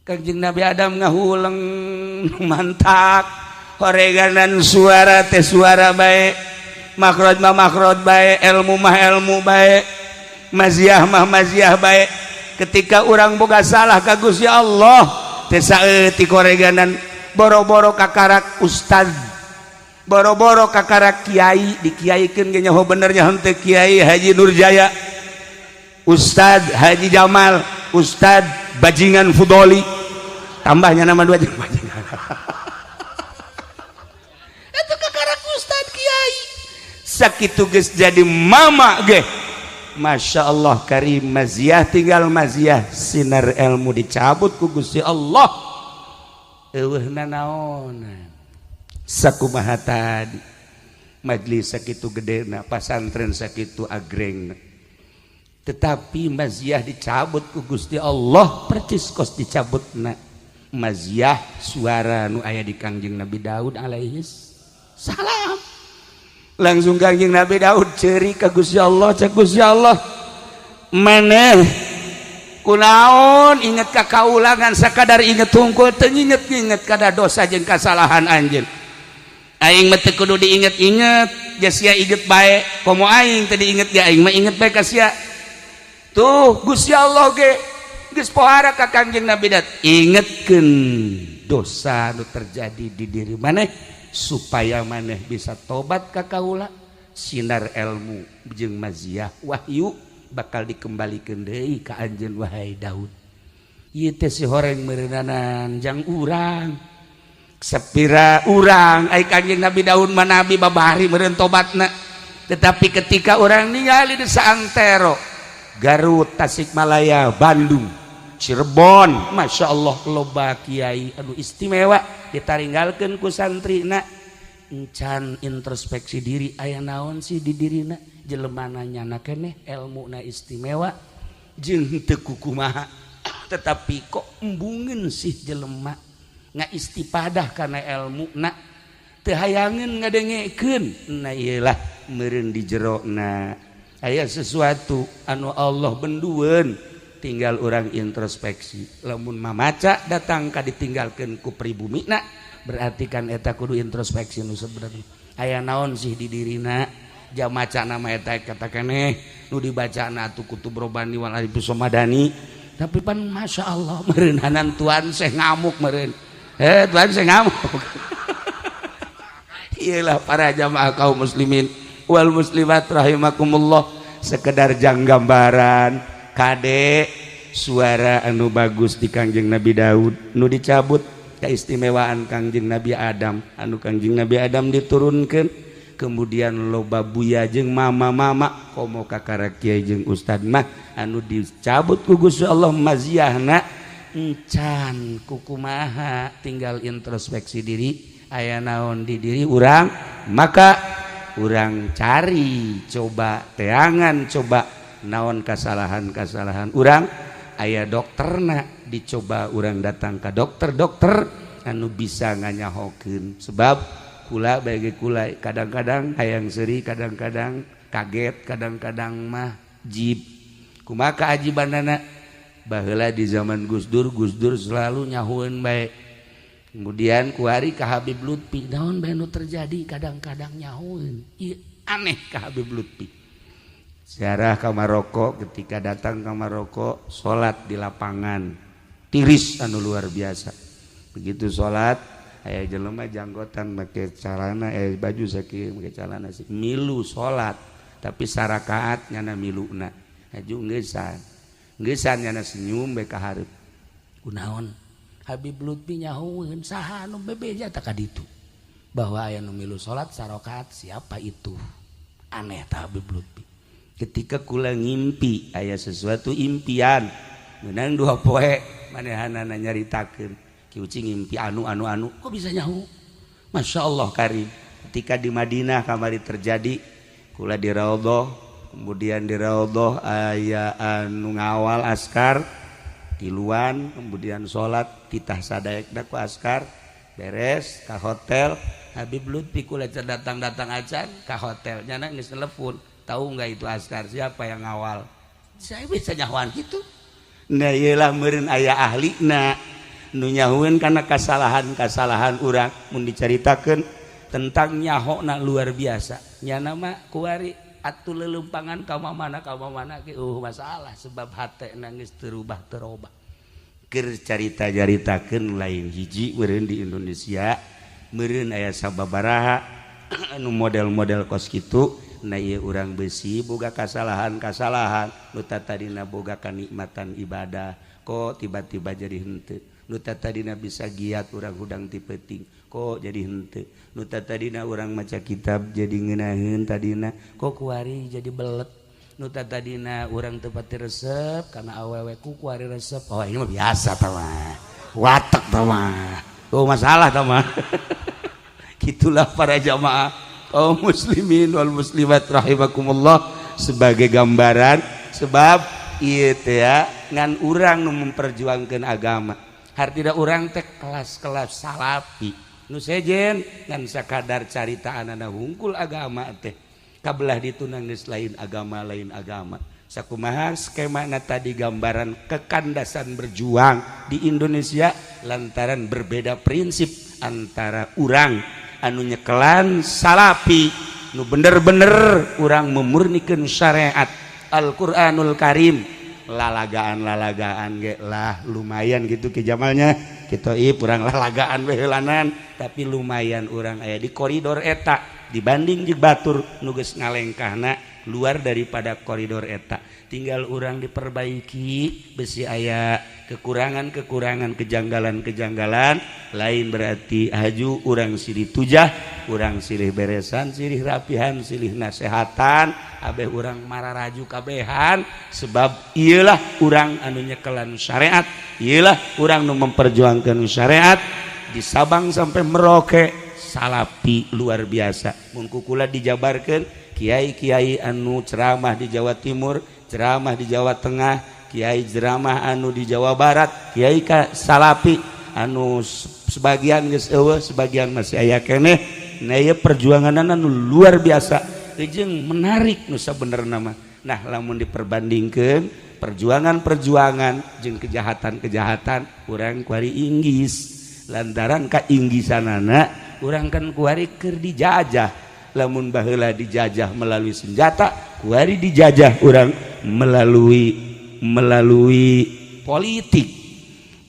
Kangjeng Nabi Adam ngahuleng mantak horeganan, suara teh suara bae, makhraj mah makhraj bae, ilmu mah ilmu bae, maziah mah maziah bae. Ketika orang boga salah ka Gusti Allah teh saeutik horeganan, boro-boro kakarak ustad, boro-boro kakarak kiai, dikiaikeun ge nyaho benernya henteu. Kiai Haji Nurjaya, Ustad Haji Jamal, Ustad Bajingan Fudoli, tambahnya nama dua jeung bajingan itu. Kakarak ustad kiai sakitu geus jadi mama ge, Masya Allah karim, maziah tinggal maziah, sinar ilmu dicabut ku Gusti Allah, eueuh nanaonan. Sakumaha tadi, majlis sakitu gedena, pasantren sakitu agrengna, tetapi maziah dicabut ku Gusti Allah percis kos dicabutna maziah suara nu aya di Kangjeng Nabi Daud alaihi salam. Langsung Kangjeng Nabi Daud ceri ka Gusti Allah. Cek Gusti Allah, maneh kunaon inget ka kaulangan, sakadar inget tungkul, teu inget-inget kada dosa jeung kasalahan anjeun? Aing mah teu kudu diinget-inget, ja sia inget bae. Komo aing teu diinget ge, aing mah inget bae ka sia. Tuh, Gusti Allah ge geus pohara ka Kangjeng Nabi Daud, ingetkeun dosa nu terjadi di diri maneh supaya maneh bisa tobat ka kaula, sinar ilmu jeung maziah wahyu bakal dikembalikan deui ka anjeun, wahai Daud. Ieu teh si horeng meureunanan jang urang sepira urang. Ai Kangjeng Nabi Daud mah nabi, babari meureun tobatna. Tetapi ketika orang ningali di saantero Garut, Tasikmalaya, Bandung, Cirebon, Masya Allah, loba kiai anu istimewa ditaringgalkeun ku santrina, encan introspeksi diri aya naon sih di dirina. Jelemana nyana keneh elmuna istimewa jeung teu kukumaha, tetapi kok embungeun sih jelema nga istipadah karena ilmu na, teu hayangeun ngadengekeun. Nah, iyalah meureun di jerona aya sesuatu anu Allah bendueun, tinggal orang introspeksi. Lamun mamaca datang ka ditinggalkeun ku pribumi na, berarti kan eta kudu introspeksi nu sebenarnya aya naon sih di dirina. Jam maca nama eta kata keneh nu dibaca na atuh kutub robani wal arif somadani, tapi pan Masya Allah meureunanan tuan seh ngamuk meureun, eh tuan seh ngamuk. Iyalah, para jamaah kaum muslimin wal muslimat rahimakumullah, sekedar jang gambaran kade suara anu bagus di Kangjeng Nabi Daud nu dicabut, keistimewaan Kangjeng Nabi Adam anu Kangjeng Nabi Adam diturunkan, kemudian loba buya jeung mama-mama, komo kakara kiai jeung ustad mah anu dicabut ku Gusti Allah maziahna, encan kukumaha, tinggal introspeksi diri aya naon di diri urang. Maka urang cari, coba teangan, coba naon kesalahan-kesalahan urang, aya dokterna, dicoba urang datang ke dokter-dokter anu bisa nganyahokeun. Sebab kula bagi kula kadang-kadang hayang seri, kadang-kadang kaget, kadang-kadang mah jib. Kumaha keajibanana? Baheula di zaman Gus Dur, Gus Dur selalu nyahueun bae. Kemudian kuari ka Habib Lutfi, naon bae nu terjadi, kadang-kadang nyahueun. Ieu aneh ka Habib Lutfi. Ziarah ke Maroko, ketika datang ke Maroko, salat di lapangan tiris anu luar biasa. Begitu salat, aya jelema janggotan, make calana, eh, baju sakieu, make calana sih, milu salat, tapi sarakaat nyana miluna aju ngeusan ngeusan, nyana senyum bae ka hareup. Kunaon? Habib Lutfi nyahueun, saha anu bebeja tak ka ditu? Bahwa aya nu milu salat sarokaat, siapa itu? Aneh tah Habib Lutfi. Ketika kula ngimpi, aya sesuatu impian menang 2 poe manehanana nyaritakeun, "Ki Uci ngimpi anu anu anu." Kok bisa nyaho? Masya Allah karim. Ketika di Madinah kamari terjadi, kula di Raudhah, kemudian di Raudhah aya anu ngawal askar tiluan, kemudian salat titah sadaekna ku askar, beres ka hotel. Habib Lutfi, kula datang-datang acan ka hotel, nyana geus telepon, "Tahu nggak itu askar siapa yang ngawal?" Saya bisa nyahoan gitu. Nah, iyalah meureun aya ahlina nu nyahueun kana kasalahan-kasalahan urang. Mun dicaritakeun tentang nyahona luar biasa. Nyana mah kuari atuh lelempangan ka mana ka mana ge masalah, sebab hate nangis terubah terobah. Keur carita caritakeun lain hiji meureun di Indonesia, meureun aya sababaraha anu model-model kos kitu. Nah, ieu urang besi boga kasalahan-kasalahan. Nu tadina boga kanikmatan ibadah, kok tiba-tiba jadi henteu? Nu tadina bisa giat urang hudang ti peuting, kok jadi henteu? Nu tadina urang maca kitab jadi ngeunaheun tadina, kok kuari jadi belet? Nu tadina urang teu pati resep karena awewe, ku kuari resep? Oh, ini mah biasa tah mah, watek tah mah. Oh, masalah tah mah. Gitulah para jamaah kaum muslimin wal muslimat rahimakumullah, sebagai gambaran. Sebab ieu teh ya, ngan urang nu memperjuangkan agama, hartina urang teh kelas-kelas salafi nu sejen, ngan sakadar carita anana hungkul. Agama teh kabelah ditunang geus lain agama, lain agama. Sakumaha skema na tadi, gambaran kekandasan berjuang di Indonesia lantaran berbeda prinsip antara urang anu nyekelan salafi, nu bener-bener urang memurnikan syariat Al-Qur'anul Karim, lalagaan-lalagaan ge lah lumayan gitu ke jamalnya kita urang lalagaan behelanan, tapi lumayan urang aya di koridor eta dibanding jeung batur nu geus ngalengkahna luar daripada koridor eta. Tinggal urang diperbaiki, besi aya kekurangan-kekurangan, kejanggalan-kejanggalan. Lain berarti haju urang silih tujah, urang silih beresan, silih rapihan, silih nasehatan, abeh urang mararaju kabehan. Sebab iyalah urang anu nyekelan syariat, iyalah urang nu memperjuangkan syariat di Sabang sampai Merauke. Salapi luar biasa. Mun kukula dijabarkan, kiai-kiai anu ceramah di Jawa Timur, ceramah di Jawa Tengah, kiai ceramah anu di Jawa Barat, kiai ka salapi anu sebagian geus eueuh, sebagian masih aya keneh. Nah, ieu perjuangan anu luar biasa jeung menarik nu sabenerna mah. Nah, lamun diperbandingkeun perjuangan-perjuangan jeung kejahatan-kejahatan, urang kuari inggis lantaran ka inggisanana urang kan kuari keur dijajah. Lamun baheula dijajah melalui senjata, kuari dijajah urang melalui melalui politik.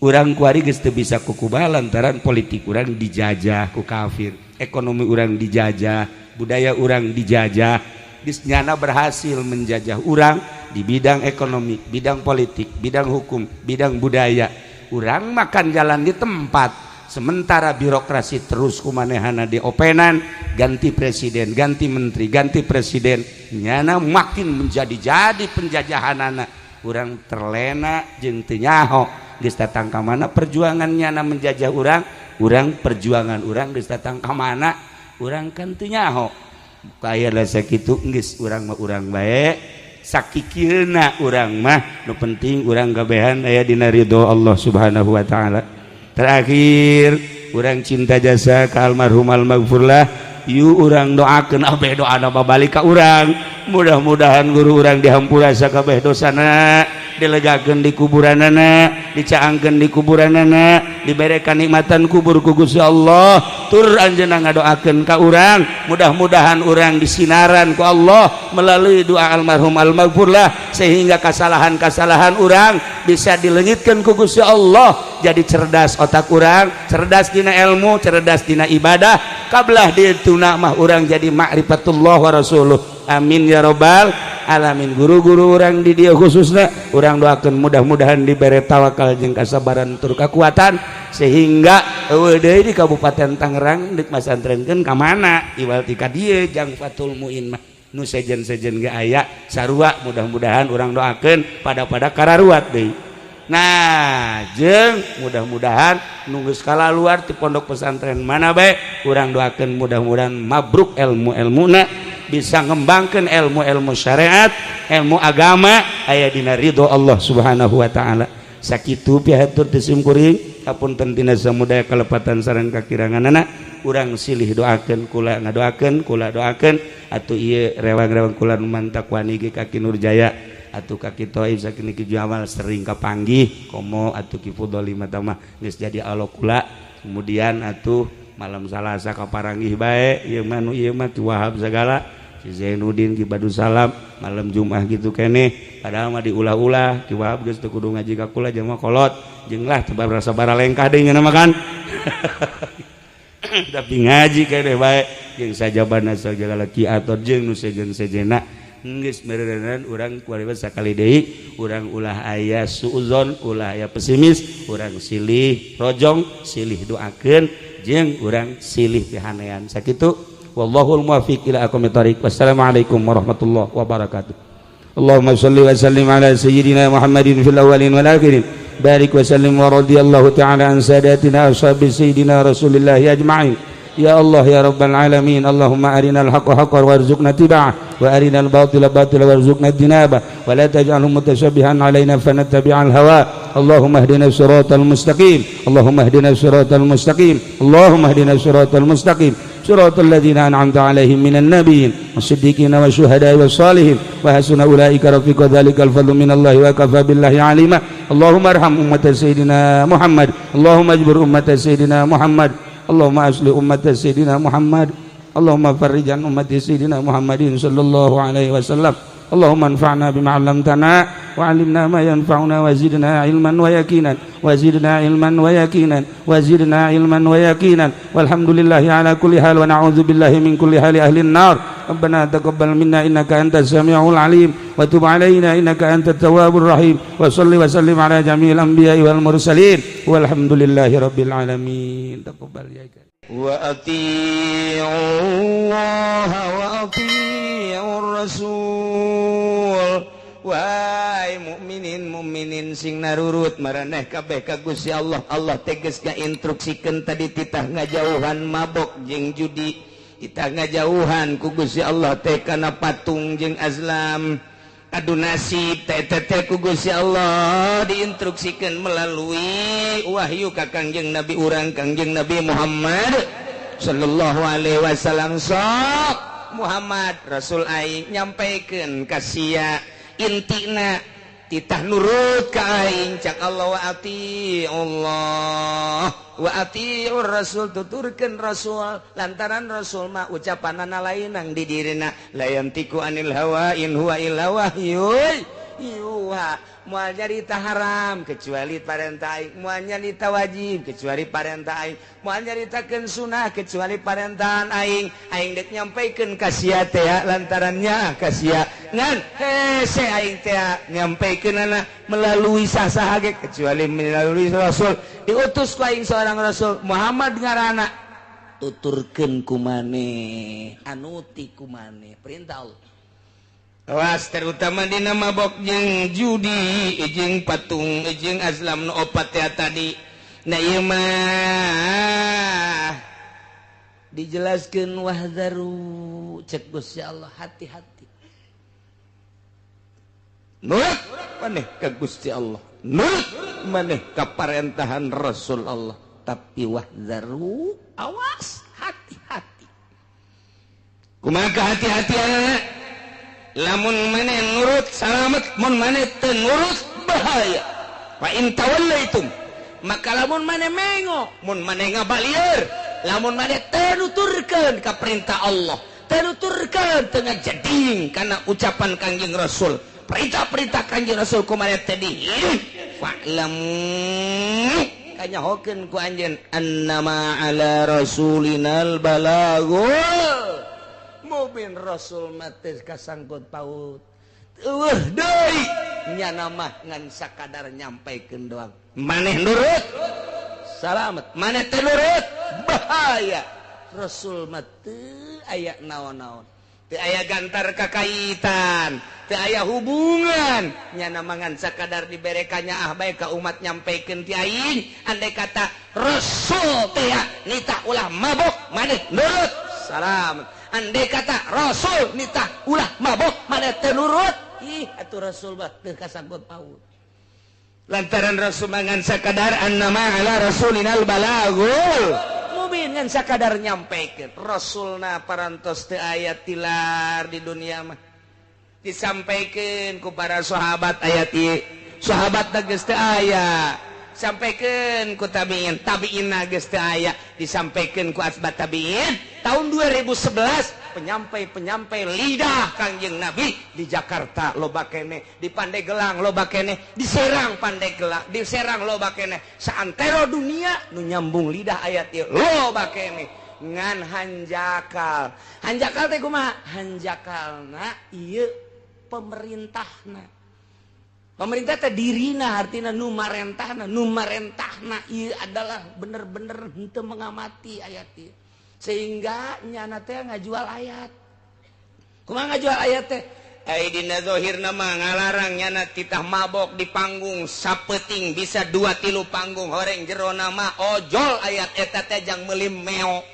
Urang kuari geus teu bisa kukubaha lantaran politik urang dijajah ku kafir, ekonomi urang dijajah, budaya urang dijajah. Geus nyana berhasil menjajah urang di bidang ekonomi, bidang politik, bidang hukum, bidang budaya. Urang makan jalan di tempat, sementara birokrasi terus kumanehana diopenan. Ganti presiden, ganti menteri, ganti presiden, nyana makin menjadi-jadi penjajahan. Anak urang terlena jeung teu nyaho geus datang ka mana perjuangan nyana menjajah urang. Urang perjuangan urang geus datang ka mana, urang kan teu nyaho. Kaya sakitu geus, urang mah urang bae, sakikilna urang mah. Nu penting urang kabehan aya dina ridho Allah Subhanahu wa taala. Terakhir, urang cinta jasa ka almarhum almaghfurlah. Yuk, urang doakeun, abeh doa nama balik ka urang. Mudah-mudahan guru urang dihampura sakabeh dosana, dilegakeun di kuburanana, dicaangkeun di kuburanana, dibere kanikmatan kubur ku Gusti Allah. Tur anjeunna ngadoakeun ka urang, mudah-mudahan urang disinaran ku Allah melalui doa almarhum almaghfurlah, sehingga kesalahan-kesalahan urang bisa dilengitkan ku Gusti Allah. Jadi cerdas otak urang, cerdas dina ilmu, cerdas dina ibadah. Kabelah dituna mah urang jadi ma'rifatullah wa rasuluh. Amin ya robbal. Alamin. Guru-guru urang di dieu khususna urang doakeun mudah-mudahan dibere tawakal jeung kasabaran tur kekuatan sehingga eueuh deui di Kabupaten Tangerang deuk masantrenkeun ka mana iwal ti ka dieu jang Fathul Muin mah nu sejen-sejen ge aya sarua, mudah-mudahan urang doakeun pada-pada kararuat deui. Nah, jeung mudah-mudahan nu geus kalaluar ti pondok pesantren mana bae urang doakeun mudah-mudahan mabruk ilmu-ilmuna, bisa ngembangkeun ilmu-ilmu syariat, ilmu agama aya dina ridho Allah Subhanahu wa taala. Sakitu pihatur ti simkuring, hapunten tina samudaya kalepatan sareng kakiranganana. Urang silih doakeun, kula ngadoakeun, kula doakeun atuh ieu rewang-rewang kula nu mantak wani ge ka Ki Nurjaya atuh ka Ki Toib sakini Ki Jamal sering kapanggih komo atuh Ki Fudoli mah geus jadi alo kula. Kemudian atuh malam Salasa kaparanggih bae ieu mah nu ieu mah Ki Wahab segala, si Zainuddin, Ki Badu Salam malam Jumat gitu keneh, padahal mah diulah-ulah Ki Wahab geus teu kudu ngaji ka kula jeung mah kolot jeung lah teu rasa baralengkah deui nya mah kan, tapi ngaji keneh bae jeung sajabana sagala Ki Ator jeung nu sejen-sejena geus meureunan. Urang kuari sakali deui, urang ulah aya suuzon, ulah aya pesimis, urang silih rojong, silih doakeun jeung urang silih pihanean. Sakitu, wallahul muwaffiq ila aqwamit thoriq. Wassalamualaikum warahmatullahi wabarakatuh. Allahumma shalli wa sallim ala sayyidina Muhammadin fil awwalin wal akhirin, barik wa sallim wa radhiyallahu ta'ala an sadatina ashabi sayyidina Rasulillah ajma'in. Ya Allah ya Rabbal alamin, Allahumma arinal haqqa haqqan warzuqna tiba'ah wa arinal batila batila warzuqna ijtinabah wa la taj'alhu mutasyabihan alaina fanattabi'al hawa. Allahumma ihdina siratal mustaqim, Allahumma ihdina siratal mustaqim, Allahumma ihdina siratal mustaqim, siratal ladzina an'amta alaihim minan nabiyyin wasiddiqina wasyuhada'i wassalihin wa hasuna ulaika rafiqa. Dzalikal fadlu minallahi wa kafa billahi alima. Allahumma arham ummata sayyidina Muhammad, Allahumma ajbur ummata sayyidina Muhammad, Allahumma asli ummata sayyidina Muhammad, Allahumma farrij an ummati sayyidina Muhammadin sallallahu alaihi wasallam. Allahumma anfa'na bima 'allamtana wa 'allimna ma yanfa'una wa zidna ilman wa yaqinan wa zidna ilman wa yaqinan wa zidna ilman wa yaqinan. Walhamdulillahi ala kulli hal wa na'udzu billahi min kulli hali ahli an-nar. Rabbana taqabbal minna innaka antas samiul alim wa tub alaina innaka antat tawwabur rahim wa salli wa sallim ala jami'il anbiya'i wal mursalin walhamdulillahi rabbil alamin. Taqabbal ya karim. Wa ati'u Allah wa ati'ur rasul. Wahai mukminin mukminin sing narurut maraneh kabeh ka Gusti Allah. Allah tegas ngainstruksikeun tadi titah ngajauhan mabok jeung judi, titah ngajauhan ku Gusti Allah teh kana patung jeung azlam. Adu nasib teh teh ku Gusti Allah diinstruksikeun melalui wahyu ka Kangjeng Nabi urang, Kangjeng Nabi Muhammad sallallahu alaihi wasallam. Sok Muhammad Rasul aing nyampaikeun ka sia intina titah nurut ka aing cak Allah wa ati Allah wa atiur rasul, tuturkeun rasul lantaran rasul mah ucapanana lainang di dirina la yantiku anil hawa in huwa illa wahyun yuha. Moal nyarita haram kecuali parentah aing, moal nyarita wajib kecuali parentah aing, moal nyaritakeun sunah kecuali parentahan aing. Aing dek nyampaikeun ka sia teh lantarannya ka sia ngan hese aing teh nyampaikeunana melalui sah-saha ge kecuali melalui rasul. Diutus ku aing seorang rasul Muhammad ngaranna, tuturkeun ku maneh, anuti ku maneh perintah Allah. Awas terutama dina mabok jeung judi jeung patung jeung azlam nu opat teh tadi. Nah ieu mah dijelaskeun wahzaru cek Gusti Allah, hati-hati nurut maneh ka Gusti Allah, nurut maneh ka parentahan Rasul Allah, tapi wahzaru awas hati-hati. Kumaha hati-hatianana? Lamun maneh nurut salamet, mun maneh teu nurut bahaya. Fa in tawallaitum, maka lamun maneh mengo, mun maneh ngabalieur, lamun maneh teu nuturkeun ka perintah Allah, teu nuturkeun teu ngajeding kana ucapan Kangjeng Rasul, perintah-perintah Kangjeng Rasul ku maneh teh di fa'lam kanyahokeun ku anjeun annama ala rasulinal balagul mubin. Rasul mah teh kasangkut paut Eueuh deui nyana mah ngan sakadar nyampaikeun doang. Maneh nurut salamet, maneh teu nurut bahaya. Rasul mah teu aya naon-naon, teu aya gantar kakaitan, teu aya hubungan. Nyana mah ngan sakadar diberekannya ah bae ka umat nyampaikeun ti aing. Andai kata Rasul teh nitah ulah mabok, maneh nurut salamet. Andai kata Rasul nitah ulah mabok, maneh teu nurut, ih atuh Rasul mah teu kasangkut paut. Lantaran Rasul ngan sakadar annama ala rasulinal balagul mubin, ngan sakadar nyampaikeun. Rasulna parantos teu aya tilar di dunia mah, disampaikeun ku para sahabat ayat ieu, sahabatna geus teu aya, sampaikeun ku tabiin, tabiinna geus teu aya, disampaikeun ku asbat tabiin. Tahun 2011 penyampai-penyampai lidah Kangjeng Nabi di Jakarta loba keneh, di Pandeglang loba keneh, di Serang Pandeglang, di Serang loba keneh, saantero dunia nu nyambung lidah ayat ieu loba keneh. Ngan hanjakal, hanjakal teh kumaha? Hanjakalna ieu pemerintahna. Pemerintah teh dirina artina nu marentahna, nu marentahna ieu adalah bener-bener henteu mengamati ayat ieu. Sehingga nyana teh ngajual ayat. Kumaha ngajual ayat teh? Ai dina zahirna mah ngalarang nyana titah mabok di panggung sapeuting bisa 2-3 panggung, horeng jerona mah ojol ayat eta teh jang meuli meo.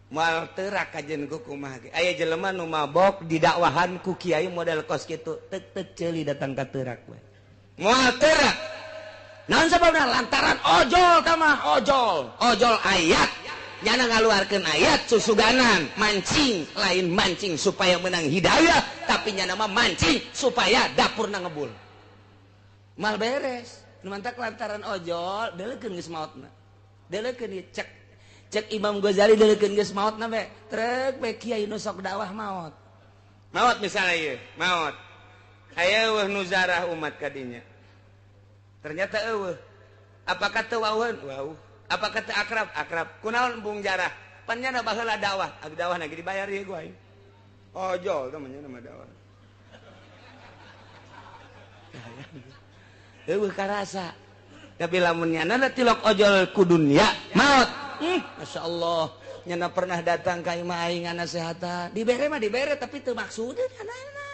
Moal teurak kajen ku kumaha ge. Aya jelema nu mabok didakwahan ku kiai model kos kitu, tek-tek ceuli datang ka teurak we. Moal teurak. Naon sababna? Lantaran ojol tah mah ojol, ojol ayat. Nyana ngaluarkeun ayat susuganan, mancing, lain mancing supaya menang hidayah, tapi nyana mah mancing supaya dapurna ngebul. Mal beres. Nu mantak lantaran ojol deulekeun geus maotna. Deulekeun ieu cek cek Imam Ghazali deulekeun geus maotna be. Trek be kiai nu sok dakwah maot. Maot misalnya ieu, maot. Aya eueuh nu zarah umat kadinya. Ternyata eueuh. Apakah teu wauheun? Wauh. Apakah teu akrab? Akrab. Kunaon embung jarah? Pan nyana baheula dakwah. Abi dakwah lagi dibayar ieu ku aing. Ojol teh mah nyana mah dakwah. Eueuh karasa. Tapi lamun nyana tilok ojol ku dunia, maot. Masya Allah. Nyana pernah datang ka imah aing ngasehatan. Dibere mah dibere tapi teu maksudna nyana.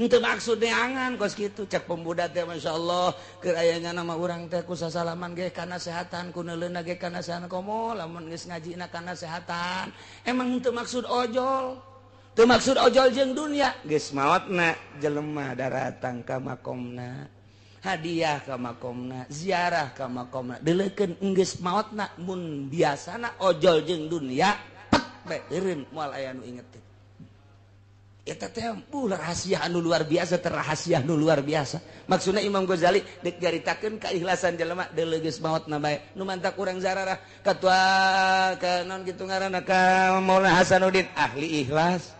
Henteu maksud neangan kos kitu cek pemuda teh Masya Allah keur aya nyana mah urang teh ku sasalaman ge kana sehatan ku neuleuna ge kana sehatan komo lamun geus ngajina kana sehatan emang henteu maksud ojol, teu maksud ojol jeung dunia geus maotna jelema daratang ka makomna, hadiah ka makomna, ziarah ka makomna, deulekeun geus maotna. Mun biasana ojol jeung dunia pek bae eureun moal aya nu inget teh. Eta teh rahasia anu luar biasa, terrahasia anu luar biasa. Maksudna Imam Ghazali deuk nyaritakeun keikhlasan jelema deuleu geus maotna bae. Nu mantak urang zararah katua ka naon kitu ngaranna ka Maulana Hasanuddin ahli ikhlas.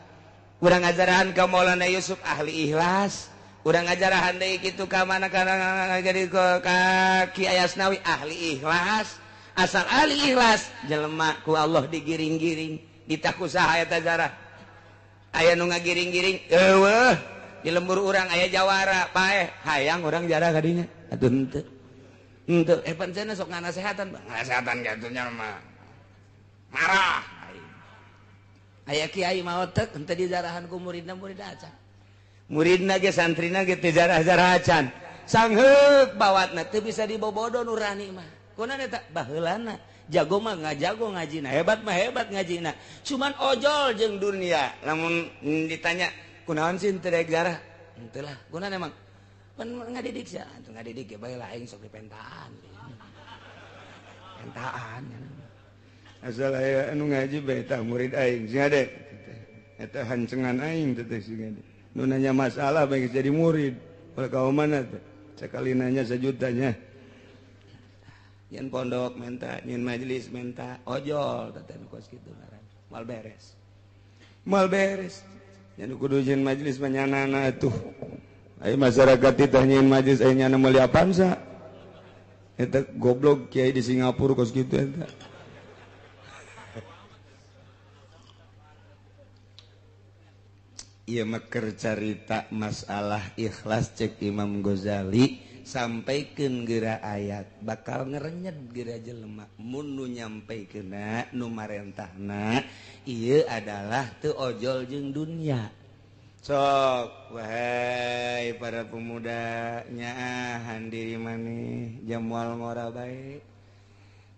Urang ngajarahan ka Maulana Yusuf ahli ikhlas. Urang ngajarahan deui kitu ka mana kana jadi ka Ki Ayasnawi ahli ikhlas. Asal ahli ikhlas jelema ku Allah digiring-giring ditakusaha eta zarah. Aya nu ngagiring-giring eueuh di lembur urang aya jawara paeh hayang urang jarah kadinya atuh henteu henteu pan cenah sok nganasehatan nganasehatan kitu nya mah marah. Aya kiai maot teh henteu dijarahan ku muridna, muridna acan muridna ge santrina ge teu jarah-jarah acan sangheuk bawatna teu bisa dibobodo nurani mah kunaon eta baheulana jago mah ngajago ngajina, hebat mah hebat ngajina, cuman ojol jeung dunia. Lamun ditanya kunaon sih teu daek jarah, henteu lah kunaon emang pan ngadidik sia atuh ngadidik ge bae lah aing sok dipentaan pentaan asal aya anu ngaji bae tah murid aing sing ade eta hancengan aing teh sing ade nu nanya masalah bae jadi murid ulah ka mana teh sakali nanya sejutanya. Nyen pondok menta, nyen majelis menta, ojol teh nu kos kitu ngaran. Moal beres. Moal beres. Nyen kudu nyen majelis mah nyanana atuh. Ai masyarakat teh nyen majelis aya nyana meuli Avanza. Eta goblok kiai di Singapura kos kitu eta. Ieu mah keur carita masalah ikhlas cek Imam Ghazali sampaikeun geura ayat bakal ngerenyet geura jelema mun nu nyampaikeunna nu marentahna ieu adalah teu ojol jeung dunya. Sok wahai para pemuda nyaahan diri maneh jamual ngora bae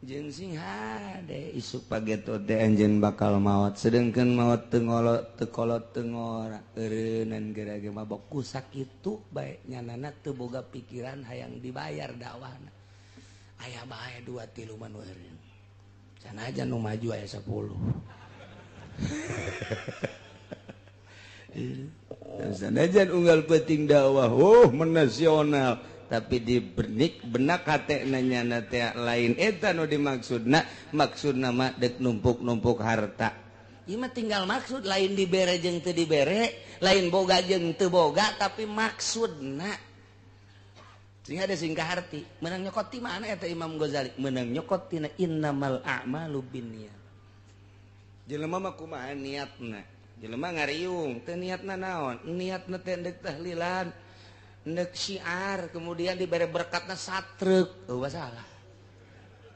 jeung sing hade isuk pageto teh anjeun bakal maot sedengkeun maot teu ngolot teu kolot teu ngora eureunnan geura ge mabok ku sakitu bae nyanana teu boga pikiran hayang dibayar dakwahna aya bae 2 3 mah nu eureun sanajan nu maju aya 10. Sanajan unggal penting dakwah oh menasional tapi di benik benak hate nanya teh lain eta nu dimaksudna maksudna mah dek numpuk-numpuk harta. Ieu mah tinggal maksud lain dibere jeung teu dibere, lain boga jeung teu boga tapi maksudna. Sehingga ada sing kaharti, meunang nyokot ti mana eta Imam Ghazali? Meunang nyokot tina innamal a'malu binniyat. Jelema mah kumaha niatna? Jelema ngariung teu niatna naon? Niatna teh deuk tahlilan, ndek syiar kemudian diberi berkatna satrek eueuh salah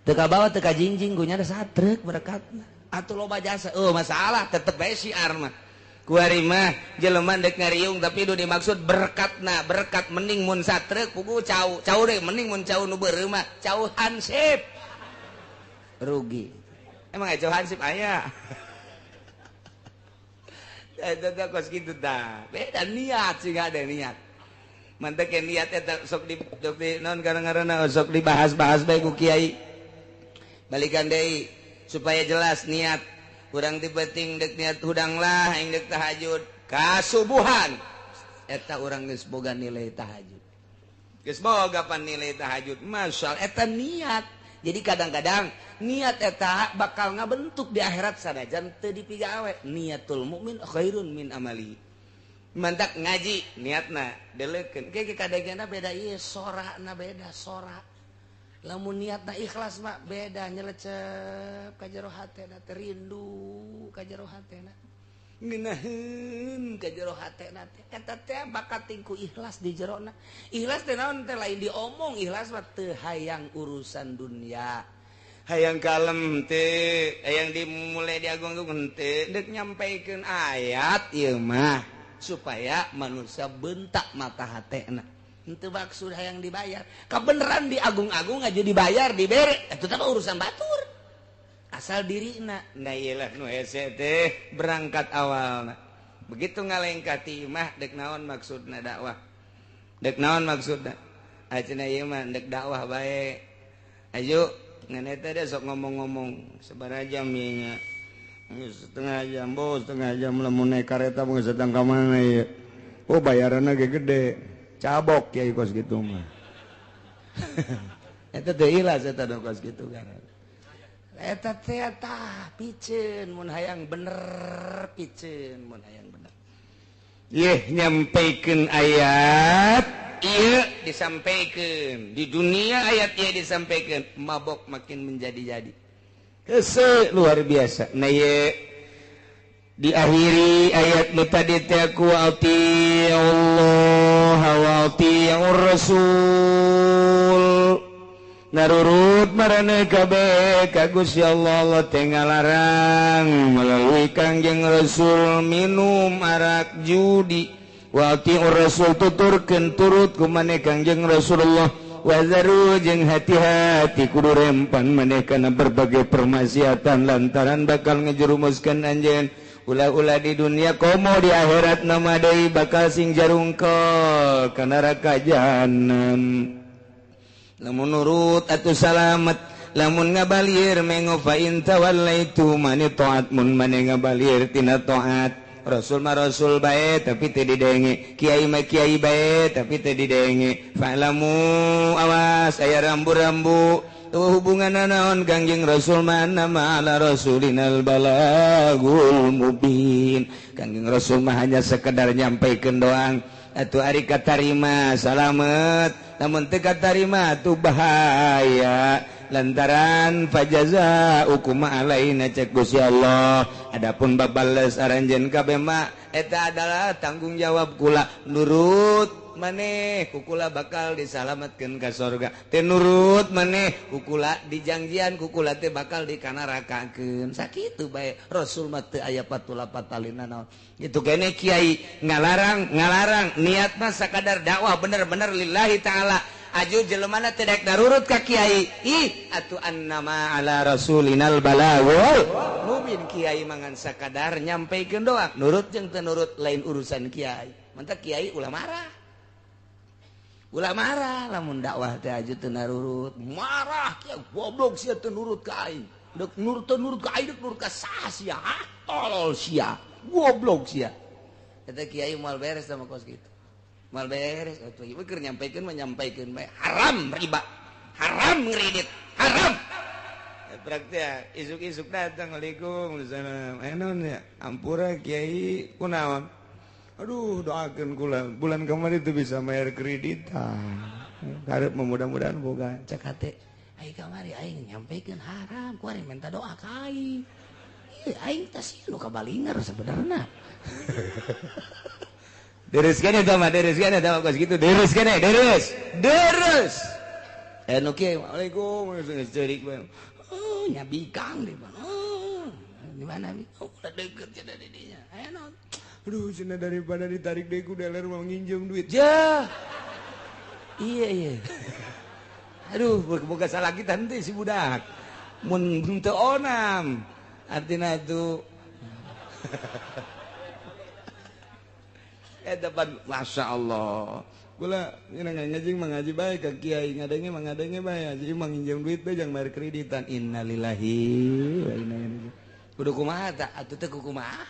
teu kabawa teu kajingjing gunya ada satrek berkatna atuh loba jasa eueuh masalah tetep bae syiar mah kuari mah jelema ndek ngariung tapi nu dimaksud berkatna berkat mending mun satrek pugu cau cau deui mending mun cau nu beureum mah cau hansip rugi emang aya cau hansip aya eta teh kos kitu tah beda niat sih ada niat mantek niat eta sok di naon karena sok dibahas-bahas bae ku kiai balikan deui supaya jelas niat urang ti penting deuk niat hudang lah aing deuk tahajud kasubuhan eta urang geus boga nilai tahajud geus boga pan nilai tahajud masyaallah eta niat. Jadi kadang-kadang niat eta bakal ngabentuk di akhirat sanajan teu dipigawe. Niatul mukmin khairun min amali. Mantak ngaji niatna deleukeun ke kadegena beda ieu sorana beda sora lamun niatna ikhlas mah beda nyelecep ka jero hatena teh rindu ka jero hatena ngeunaheun ka jero hatena teh eta teh bakat tingku ikhlas di jerona. Ikhlas teh naon teh lain diomong ikhlas mah teu hayang urusan dunia hayang kalem teh hayang dimulai diagung-agung teh deuk nyampaikeun ayat ieu mah supaya manusia bentak mata hatena henteu maksud hayang dibayar kabeneran diagung-agung aja dibayar dibere eta teh urusan batur asal dirina. Nah ieu lah nu hese teh berangkat awalna begitu ngalengkah ti imah dek naon maksudna dakwah dek naon maksudna acenah ieu mah dek dakwah bae ayo ngan eta teh sok ngomong-ngomong sabaraha jam ieu nya setengah jam bos setengah jam lamun naik kareta mah sedang ka mana ieu oh bayaranna ge gede cabok kiai kos kitu mah eta teh ikhlas eta do kos kitu kan eta teh tah piceun mun hayang bener piceun mun hayang bener yeuh nyampaikeun ayat ieu disampaikeun di dunia ayat ieu disampaikeun mabok makin menjadi-jadi hese luar biasa. Nah ye diakhiri ayat nu tadi teh ku Allah wa atiur rasul narurut marane kabeh ka Gusti Allah Allah teh ngalarang melalui Kangjeng Rasul minum arak judi wa atiur rasul tuturkeun turut ku maneh Kangjeng Rasulullah wazaru jeung hati-hati kudu rempan maneh kana berbagai permaksiatan lantaran bakal ngejerumuskeun anjeun ulah-ulah di dunia komo di akhirat nama deui bakal sing jarungkol ka neraka jahanam. Lamun nurut atuh salamet lamun ngabalir mengo fa in tawallaitu mane taat mun mane ngabalir tina taat Rasul mah rasul bae tapi teu didenge, kiai mah kiai bae tapi teu didenge. Fa'lamu awas aya rambu-rambu tuh hubunganna naon Kangjeng Rasul mah nama ala rasulinal balagul mubin. Kangjeng Rasul mah hanya sekedar nyampaikeun doang. Atuh ari katarima salamet, lamun teu katarima atuh bahaya. Lantaran fajaza hukum alaina cek Gusti Allah. Adapun babales aranjeun kabeh mah eta adalah tanggung jawab kula. Nurut maneh kukula bakal disalamatkeun ka sorga. Teu nurut maneh kukula dijangjian kukula teh bakal dikanarakakeun. Sakitu bae Rasul mah teu aya patula patalina naon. Itu kene kiai ngalarang ngalarang niat mah sakadar dakwah bener-bener lillahi taala. Aju jelemana tidak darurut ka kiai. Ih atuh annama ala rasulinal balagul mubin. Kiai mangan sakadar nyampaikan doa. Nurut jeung teu nurut lain urusan kiai. Mantak kiai ulah marah. Ulah marah lamun dakwah teh aju teu narurut. Marah kiai goblok sia teu nurut ka aing. Deuk nurut teu nurut ka aing deuk nurut ka saha sia? Ah tolol sia. Goblok sia. Eta kiai moal beres sama kos kitu. Mal beres atuh ieu keur nyampaikeun mah nyampaikeun bae haram riba haram ngredit haram praktik isuk-isuk datang waalaikumsalam naon ya ampura kiai kunaon aduh doakeun kula bulan kamari teu bisa bayar kreditan karep mudah-mudahan boga cek hate ai kamari aing nyampaikeun haram ku ari minta doa ka aing ieu aing teh sieun nu kabalinger sebenarna. Deres kene tah mah, deres kene tah kos kitu, deres kene, deres. Deres. Nu kieu, waalaikum geus ceurik bae. Oh, nya bikang di mana? Oh, di mana? Oh, udah deket cenah di dinya. Aya naon? Aduh, cenah daripada ditarik deui ku dealer mau nginjem duit. Ja. Iya, iya. Aduh, boga salah kita henteu si budak. Mun teu onam. Artina tuh depan Masya Allah gula ngaji mengaji baik ke kiai ngadenge mengadenge bae aji manginjem duit bae jang bayar kreditan innalillahi wa inna ilaihi kudu kumaha ta atuh teh kumaha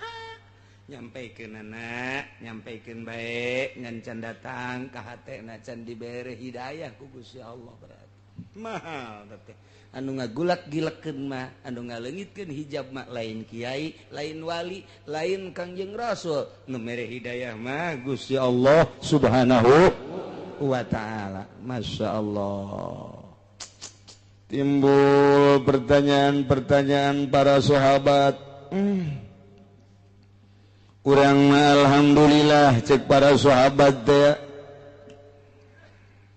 nyampaikeun anak nyampaikeun bae ngan can datang ka hatena can dibere hidayah ku Gusti Allah berarti mahal teh anu ngagulak gilekeun mah anu ngaleungitkeun hijab mah lain kiai lain wali lain Kangjeng Rasul nu mere hidayah mah Gusti Allah Subhanahu wa taala. Masya Allah. Timbul pertanyaan-pertanyaan para sahabat. Urang mah alhamdulillah cek para sahabat teh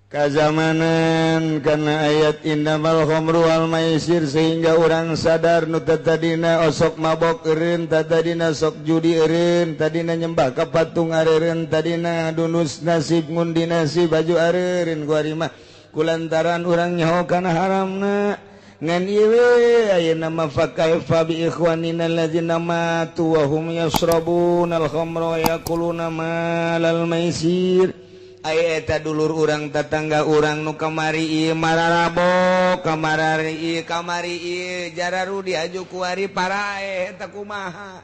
kazamanan karena ayat innamal khamru wal maisir sehingga orang sadar nu tadina osok mabok eureun tadina sok judi eureun tadina nyembah ka patung areureun tadina dunus nasib ngundi nasib baju areureun ku ari mah kulantaran urang nyaho kana haramna ngan ieu we ayeuna mah fa kaifa bi ikhwanina allazina matu wa hum yashrabuna al khamra wa yakuluna malal maisir. Aya eta dulur urang tetangga urang nu kamari ieu mararabok kamarari ieu kamari ieu jararudi aju kuari parae eta kumaha.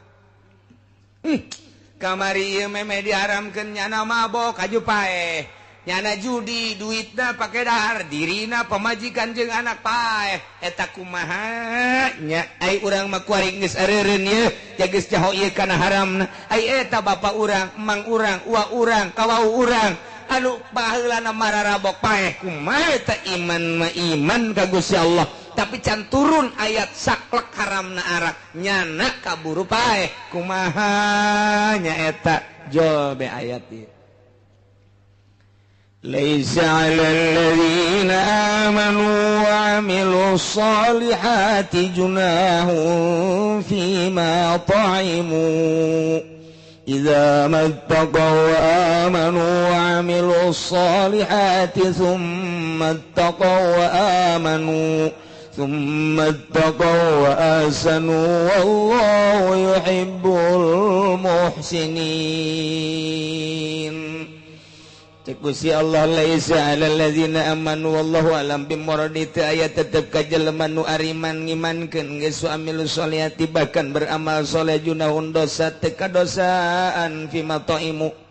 Kamari ieu meme diharamkeun nyana mabok aju paeh nyana judi duitna pake dahar dirina pamajikan jeung anak paeh eta kumaha nya ai urang mah kuari geus areureun ieu ja geus jaho ieu kana haramna ai eta bapa urang emang urang uwa urang kawau urang anu baheulana mararabok paeh kumaha eta iman mah iman ka Gusti Allah tapi can turun ayat saklek haramna arak nyana kaburu paeh kumaha nya eta jobe ayat ieu. Laisa 'alal ladzina amanu wa 'amilus solihati junahun fima ta'imu idza mattaqaw wa amanu wa 'amilus solihati thumma ittaqaw wa amanu thumma ittaqaw wa ahsanu wallahu yuhibbul muhsinin. Cek Gusti Allah laisa 'alal ladzina amanu wallahu alam bimuradi teu aya tetep ka jelema nu ariman ngimankeun geus amilus solihati bahkan beramal soleh junahun dosa teu kadosaan fima ta'imu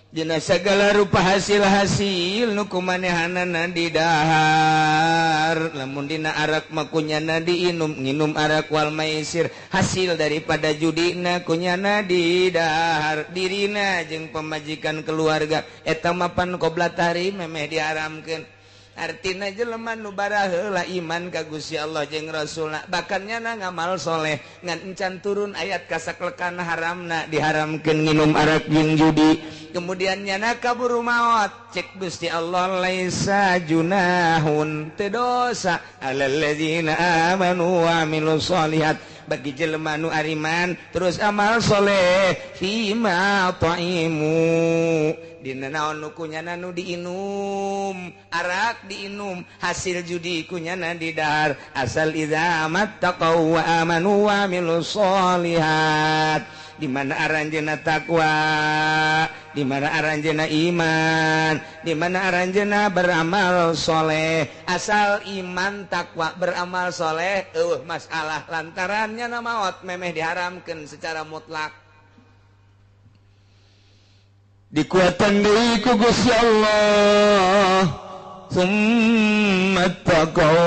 dina sagala rupa hasil-hasil nu kumanehanana didahar lamun dina arak mah kunyana diinum nginum arak wal maisir hasil daripada judina kunyana didahar dirina jeung pamajikan keluarga eta mapan qobla tahrim memeh diharamkeun. Artina jelema nu baraheula iman ka Gusti Allah jeung Rasulna, bahkan nyana ngamal soleh ngan encan turun ayat kasaklekana haramna diharamkeun nginum arak jeung judi. Kemudian nyana kaburu maot, cek Gusti Allah laisa junahun teu dosa alal ladzina amanu wa amilus solihat bagi jelema nu ariman terus amal soleh fima ta'imu dina naon nu kunyana nu diinum, arak diinum, hasil judi kunyana didahar, asal idza mattaqau wa amanu wa amilus solihat. Di mana aranjeuna takwa, di mana aranjeuna iman, di mana aranjeuna beramal soleh. Asal iman takwa beramal soleh eueuh masalah lantarannya na maot memeh diharamkeun secara mutlak. Dikuatan deui ku Gusti Allah. Summa taqaw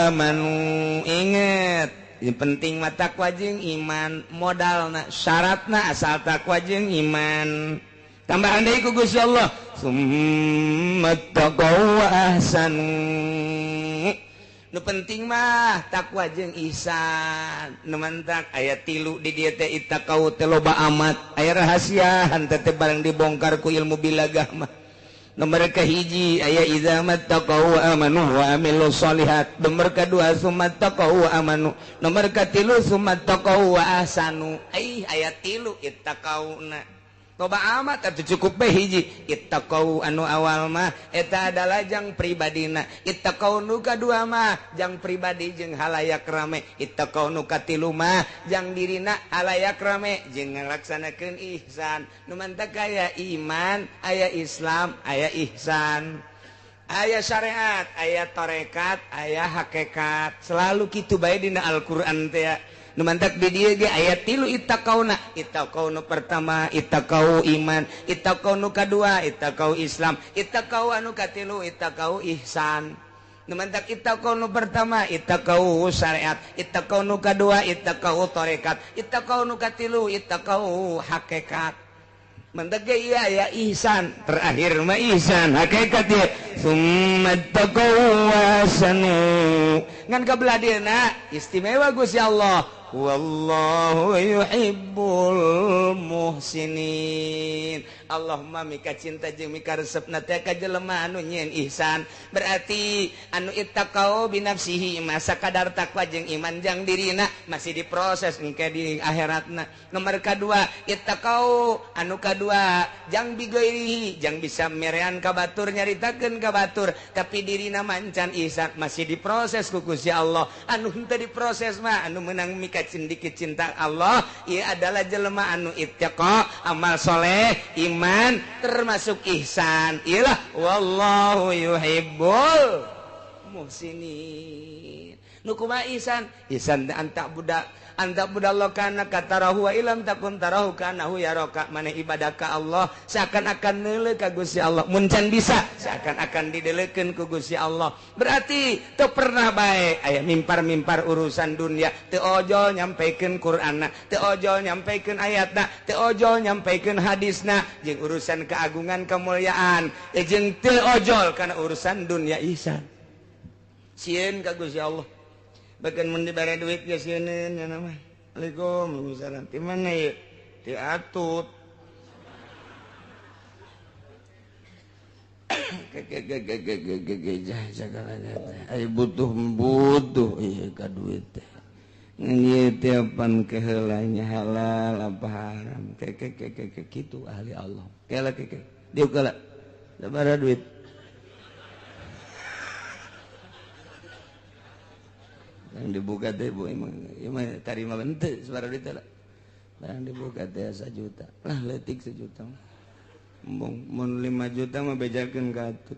amanu. Ingat, yang penting mah takwa jeung iman, modalna, syaratna asal takwa jeung iman. Tambahan deui ku Gusti Allah, summa taqaw wa ahsanu. Nu penting mah takwa jeung ihsan. Nu mantak aya 3 di dieu teh ittaqau teh loba amat. Aya rahasiaan teh barang dibongkar ku ilmu bilagah mah. Nomor kahiji aya idza mattaqau wa amanu wa amilus solihat. Nomor kadua summa taqau wa amanu. Nomor katilu summa taqau wa ahsanu. Ai aya 3 ittaqauna. Loba amat atuh cukup bae hiji ittaqau anu awal mah eta adalah jang pribadina. Ittaqau nu kadua mah jang pribadi jeung halayak rame. Ittaqau nu katilu mah jang dirina halayak rame jeung ngalaksanakeun ihsan. Nu mantak aya iman, aya Islam, aya ihsan, aya syariat, aya tarekat, aya hakikat. Selalu kitu bae dina Al-Qur'an teh. Nu mantak di dieu ge aya 3 ittaqauna. Ittaqau nu pertama ittaqau iman, ittaqau nu kadua ittaqau Islam, ittaqau anu katilu ittaqau ihsan. Nu mantak ittaqau nu pertama ittaqau syariat, ittaqau nu kadua ittaqau tarekat, ittaqau nu katilu ittaqau hakikat. Mantak ge ieu aya ihsan, terakhir mah ihsan hakikat ieu. Summa taqau wasanu. Ngan kabelah dieuna istimewa Gusti Allah. Wallahu yuhibbul muhsinin. Allahumma mika cinta jeung mika resepna teh ka jelema anu nyieun ihsan. Berarti anu ittaqau binafsihi masa kadar takwa jeung iman jang dirina masih diproses engke di akhiratna. Nomor kadua ittaqau anu kadua jang bigoirihi jang bisa merean ka batur nyaritakeun ka batur tapi dirina mancan ihsan masih diproses ku Gusti Allah. Anu henteu diproses mah anu meunang mika cindiki cinta Allah ieu adalah jelema anu ittaqa amal soleh iman termasuk ihsan. Iyalah wallahu yuhibbul muhsinin. Nu kumaha ihsan? Ihsan anta budak anta budallah kana katarahu wa ilam takun tarahu kanahu yaraka. Maneh ibadah ka Allah seakan-akan neuleuh ka Gusti Allah. Mun can bisa seakan-akan dideleukeun ku Gusti Allah. Berarti teu pernah bae aya mimpar-mimpar urusan dunia, teu ojol nyampikeun Qur'anna, teu ojol nyampikeun ayatna, teu ojol nyampikeun hadisna jeung urusan keagungan kemuliaan, jeung teu ojol kana urusan dunia ihsan. Sieun ka Gusti Allah. Bahkan mun dibere duit ge sieun nya mah. Assalamualaikum, salam. Ti mana ieu? Ti Atut. Ai butuh ieu ka duit teh. Ngan ieu teh pan keheulanya halal apa haram. Ke kitu ahli Allah. Kela ke. Dieu kala. Sabaraha duit? Yang dibuka teh bu emang emang tarima henteu sabaraha duit teh lah. Barang dibuka teh 1 juta. Lah leutik 1 juta. Embung mun 5 juta mah bejakeun ka Atut.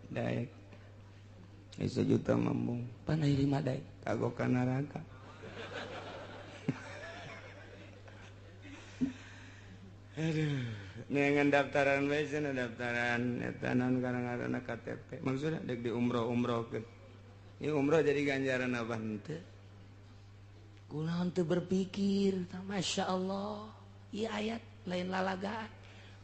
Daek. 1 juta mah embung. Pan aya 5 daek kagok ka neraka. Aduh, neangan daftaran bae cenah daftaran eta naon ngaranna KTP. Maksudna deuk di umroh-umrohkeun. Ini umroh jadi ganjaran apa henteu? Kunaon teu berpikir, Masya Allah, ieu ayat lain lalagaan.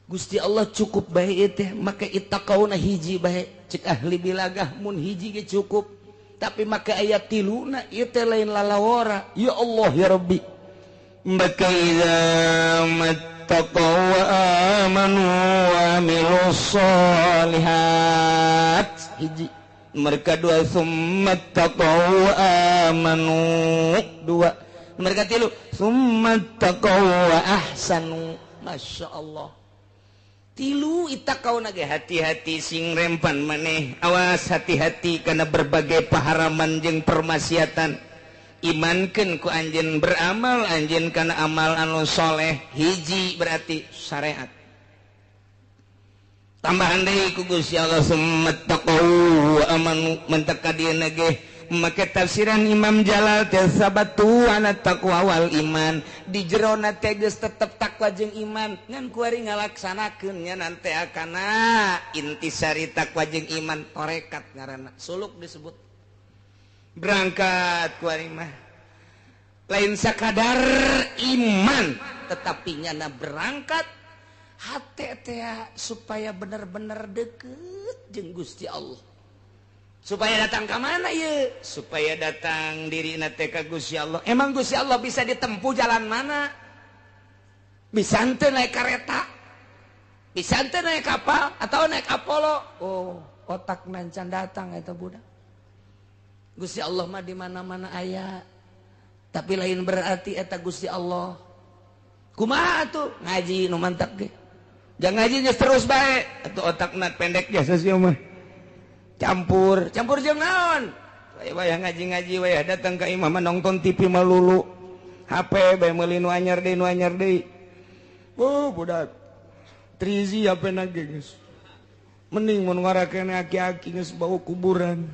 Gusti Allah cukup bae teh make ittaqauna hiji bae cek ahli bilagah mun hiji ge cukup tapi make ayat tiluna ieu teh lain lalawara. Ya Allah ya Rabbi, maka idza mattaqaw wa amanu wa amilus solihat hiji, mereka dua summa taqaw wa amanu dua, mereka tilu summa taqaw wa ahsanu. Masya Allah, tilu ittaqauna ge hati-hati sing rempan maneh, awas hati-hati karena berbagai paharaman jeung permaksiatan. Imankeun ku anjeun, beramal anjeun kana amal anu soleh hiji berarti syariat. Tambahan deui ku Gusti Allah summa taqaw wa amanu mentaka dieuna ge make tafsiran Imam Jalal teh sabatu ana taqwa wal iman di jerona teh geus tetep takwa jeung iman ngan kuari ngalaksanakeun nya nanti akana intisari takwa jeung iman tarekat ngaranna suluk disebut. Berangkat kuari mah lain sakadar iman tetapi nyana berangkat hate teh supaya bener-bener deket jeung Gusti Allah. Supaya datang ke mana ye? Supaya datang diri teh ka Gusti Allah. Emang Gusti Allah bisa ditempuh jalan mana? Bisa henteu naik kereta? Bisa henteu naik kapal atau naik Apollo? Oh, otak nancan datang eta budak. Gusti Allah mah di mana-mana aya. Tapi lain berarti eta Gusti Allah. Kumaha atuh? Ngaji nu mantap ge. Jangan ngaji geus terus bae. Atuh otakna pendek biasa sih mah. Campur, campur jeung naon? Wayah ngaji-ngaji wayah datang ka imah mah nonton TV melulu. HP bae meuli nu anyar deui nu anyar deui. Oh, budak. Trizi HP na ge geus. Mending mun ngarakene aki-aki geus bau kuburan.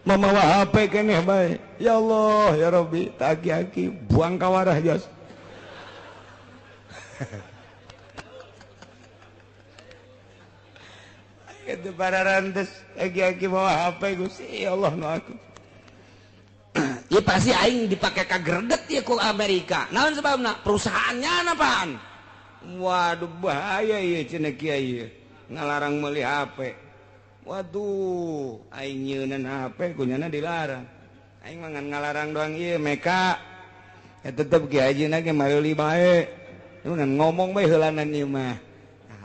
Mamawa HP keneh bae. Ya Allah, ya Rabbi, tak aki-aki buang kawarah jas. Itu para rantes aki-aki bawa HP Gusti ya Allah nu aku. Ya pasti aing dipake ka greget ya ku Amerika. Naon sebabna? Perusahaannya apaan? Waduh bahaya ieu cenah kiai ngalarang meuli HP. Waduh, aing nyeunan HP kunyana dilarang. Aing mah ngan ngalarang doang ieu meka. Ya tetep kiai hajina ge meuli bae. Ngan ngomong bae heulanan ieu mah.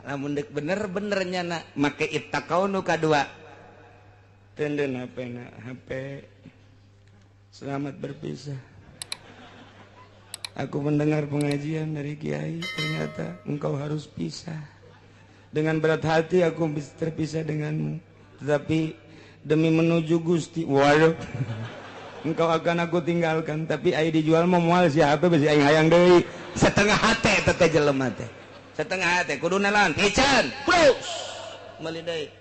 Lamun dek bener-bener nyana make ittaqau nu kadua tenden HP na HP selamat berpisah. Aku mendengar pengajian dari kiai, ternyata engkau harus pisah. Dengan berat hati aku terpisah denganmu, tetapi demi menuju Gusti, waduh, engkau akan aku tinggalkan. Tapi ai dijual mah moal si HP besi aing hayang deui. Setengah hate teh jelema teh. Setengah hati kudu nalan pican plus meuli deui.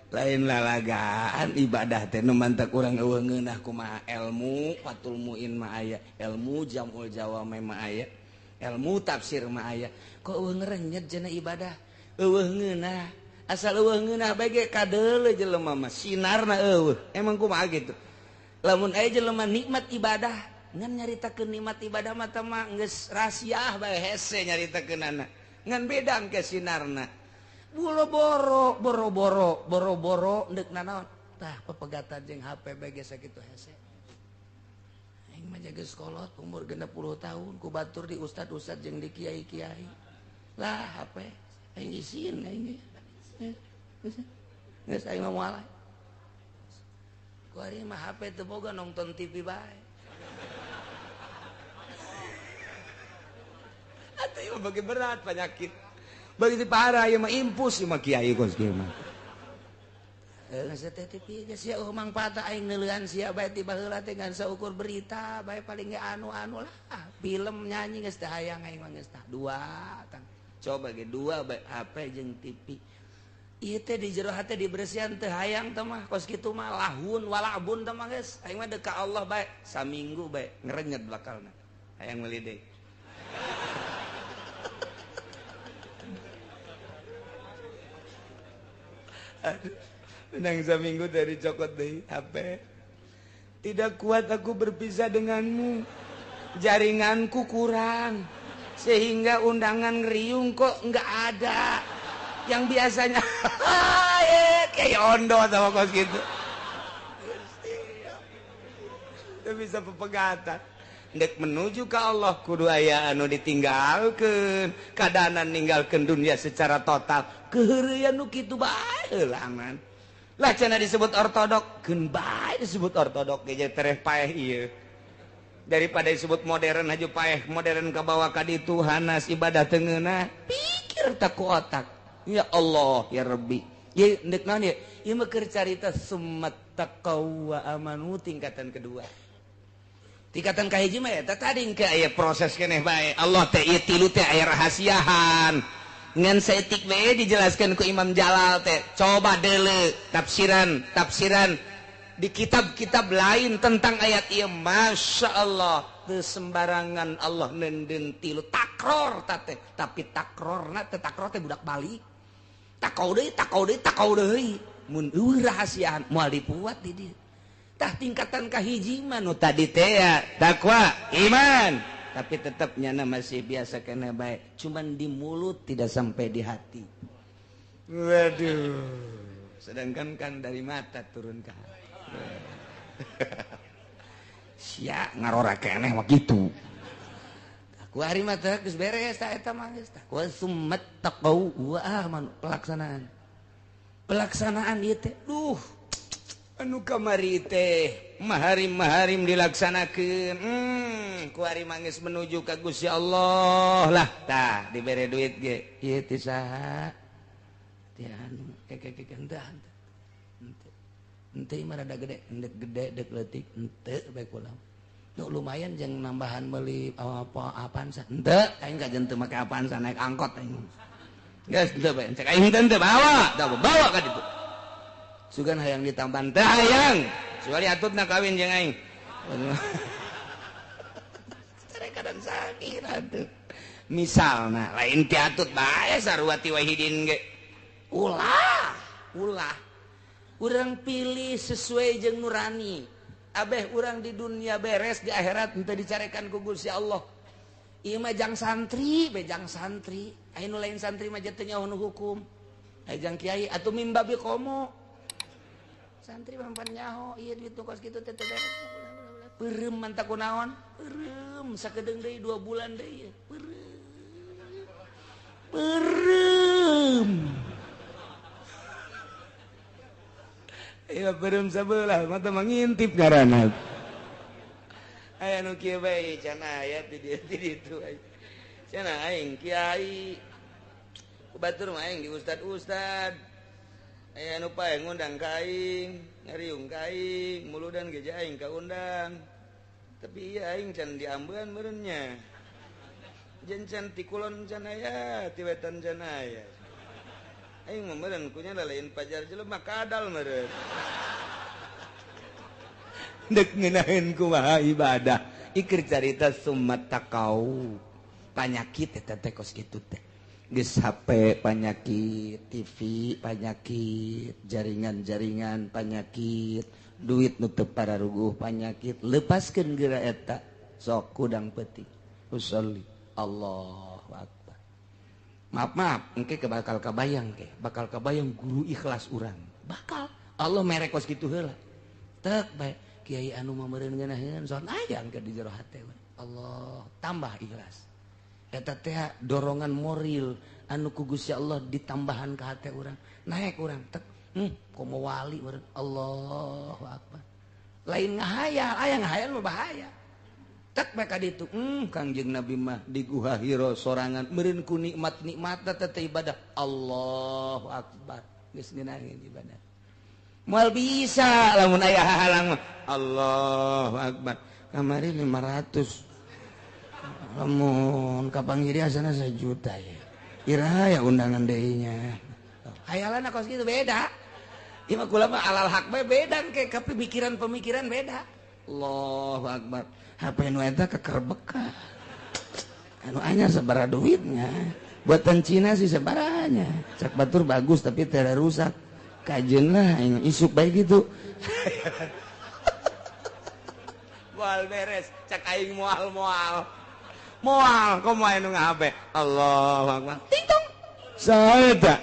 Lain lalagaan ibadah teh nu mantak urang eueuh ngeunah kumaha ilmu Fathul Muin mah aya, ilmu Jamul Jawami mah aya, ilmu tafsir mah aya. Kok eueuh ngerenyet cenah ibadah? Eueuh ngeunah. Asal eueuh ngeunah bae ge kadeuleu jelema mah sinarna eueuh. Emang kumaha gitu? Lamun aya jelema nikmat ibadah ngan nyaritakeun nikmat ibadah mah teh mah geus rahasiah bae hese nyaritakeunana ngan beda engke sinarna boro-boro boro-boro boro-boro deuk nanaon tah pepegatan jeung HP bae geus sakitu hese. Aing mah geus kolot umur 60 tahun ku batur di ustad-ustad jeung di kiai-kiai lah HP aing isin aing geus aing mah moal. Kuari mah HP teu boga nonton TV bae. Atuh ieu bagi berat penyakit. Bagi parah ieu mah impus ieu mah kiai kos kieu mah. Geus teh TV geus sia eueuh mangfaat aing neuleuan sia bae ti baheula teh ngan saukur berita bae paling ge anu-anu lah. Film nyanyi geus teh hayang aing mah geus tah dua tang. Coba ge dua bae HP jeung TV. Ieu teh di jero hate dibersihan teh hayang teh mah kos kitu mah lahun walabun teh mah geus aing mah deuk ka Allah bae saminggu bae ngerenyet bakalna hayang meuli deui. Aduh, menang saminggu dari cokot deui HP. Tidak kuat aku berpisah denganmu. Jaringanku kurang sehingga undangan ngeriung kok nggak ada. Yang biasanya kayak ondo sama kos gitu. Itu bisa pepegatan. Ndek menuju ke Allah kudu aya anu ditinggalkeun, kadanan ninggalkeun dunia secara total. Keheureuyan nu kitu bae heulangan. Lah cenah disebut ortodok, keun bae disebut ortodok ge tereh paeh ieu. Daripada disebut modern aja paeh, modern kabawa ka ditu hanas ibadah teu ngeunah. Pikir tak ku otak. Ya Allah ya Rabbi. Ye ndek naon ye? Ieu mah keur carita summat taqaw wa amanu tingkatan kedua. Tingkatan kahiji mah eta tadi engke aya proses keneh bae. Allah teh ieu tilu teh aya rahasiahan. Ngan saeutik bae dijelaskeun ku Imam Jalal teh. Coba deuleu tafsiran, tafsiran di kitab-kitab lain tentang ayat ieu, Masya Allah, teu sembarangan Allah neundeun tilu takror teh, tapi takrorna teh takror teh budak balik. Takau deui, takau deui, takau deui. Mun eueuh rahasiaan moal dipuat di dieu. Tah tingkatan kahiji mah nu tadi teh ya takwa iman, tapi tetap nyana masih biasa kena baik, cuman di mulut tidak sampai di hati. Waduh, sedangkan kan dari mata turun ke hati. Sia ngarora keneh mah kitu. Ku hari mah teh geus beres ta eta mah geus tah. Wa summat taqau wa amanu, pelaksanaan. Pelaksanaan ieu teh duh anu kamari teh maharim-maharim dilaksanakeun. Ku ari mah geus menuju ka Gusti Allah lah tah dibere duit ge. Ieu teh saha? Teh anu keke henteu henteu. Henteu mah rada gede, endek gede dek leutik henteu bae kula. Nu lumayan jeung nambahan meuli apa apaan sa. Henteu aing kajen teu make apaan sa naik angkot aing. Geus henteu bae cek aing henteu bawa, bawa ka ditu. Sugan hayang ditambahan teh hayang. Kecuali atutna kawin jeung aing. Carekan sakit atuh. Misalna lain ti atut bae sarua ti wahidin ge. Ulah, ulah. Urang pilih sesuai jeung nurani. Abeh urang di dunia beres, di akhirat henteu dicarekan ku Gusti Allah. Ieu mah jang santri, be jang santri. Aya nu lain santri mah teu nyaho nu hukum. Aya jang kiai atuh mimbabi komo. Santri mah pan nyaho, ieu duit nu kos kitu teh teu beres. Peureum mantap kunaon? Peureum sakedeung deui 2 bulan deui. Peureum. Peureum. Iya peureum sabelah mata mangintip ngaranna. Aya nu kieu bae cenah aya di dieu di ditu. Cenah aing kiai. Ku batur mah aing di ustad-ustad. Aya nu pae ngundang ka aing, ngariung ka aing, muludan ge aing kaundang. Tapi ieu aing can diambean meureun nya. Jeung can ti kulon can aya, ti wetan can aya. Aing mah meureun kunya lain pajar jelema kadal meureun. Deuk ngeunaheun kumaha ibadah. Ikir carita summat taqau. Panyakit eta teh kos kitu teh. Geus HP panyakit, TV panyakit, jaringan-jaringan panyakit, duit nu teu pararuguh panyakit, lepaskeun geura eta sok kudang peuting. Usolli Allahu akbar. Maaf maaf, engke bakal kabayang ke, bakal kabayang guru ikhlas urang. Bakal Allah mere kos kitu heula. Tek bae kiai anu mah meureun ngeunaheun son aya engke di jero hate. Allah tambah ikhlas. Eta teh dorongan moral anu ku Gusti Allah ditambahan ka hate urang. Naik urang tek, komo wali meureun. Allahu akbar. Lain ngahayal, aya ngahayal mah bahaya. Tek bae ka ditu, Kangjeng Nabi mah di Guha Hira sorangan meureun ku nikmat-nikmatna teh ibadah. Allahu akbar. Geus ngeunaheun ibadah. Moal bisa lamun aya hahalang mah. Allahu akbar. Kamari 500. Lamun kapanggiri asana 1 juta ya. Ira ya undangan deui nya. Hayalan kos kitu beda. Ieu mah kula mah alal hak bae beda ke pemikiran-pemikiran beda. Allahu akbar. HP nu eta kekerbeka. Anu anyar sabaraha duitnya. Buatan Cina sih sabarahanya. Cak batur bagus tapi teu rusak. Kajeun lah aing isuk bae gitu. Moal beres cak aing moal moal. Moal komo aya nu ngahape. Allahu akbar. Ting tong. Saha eta?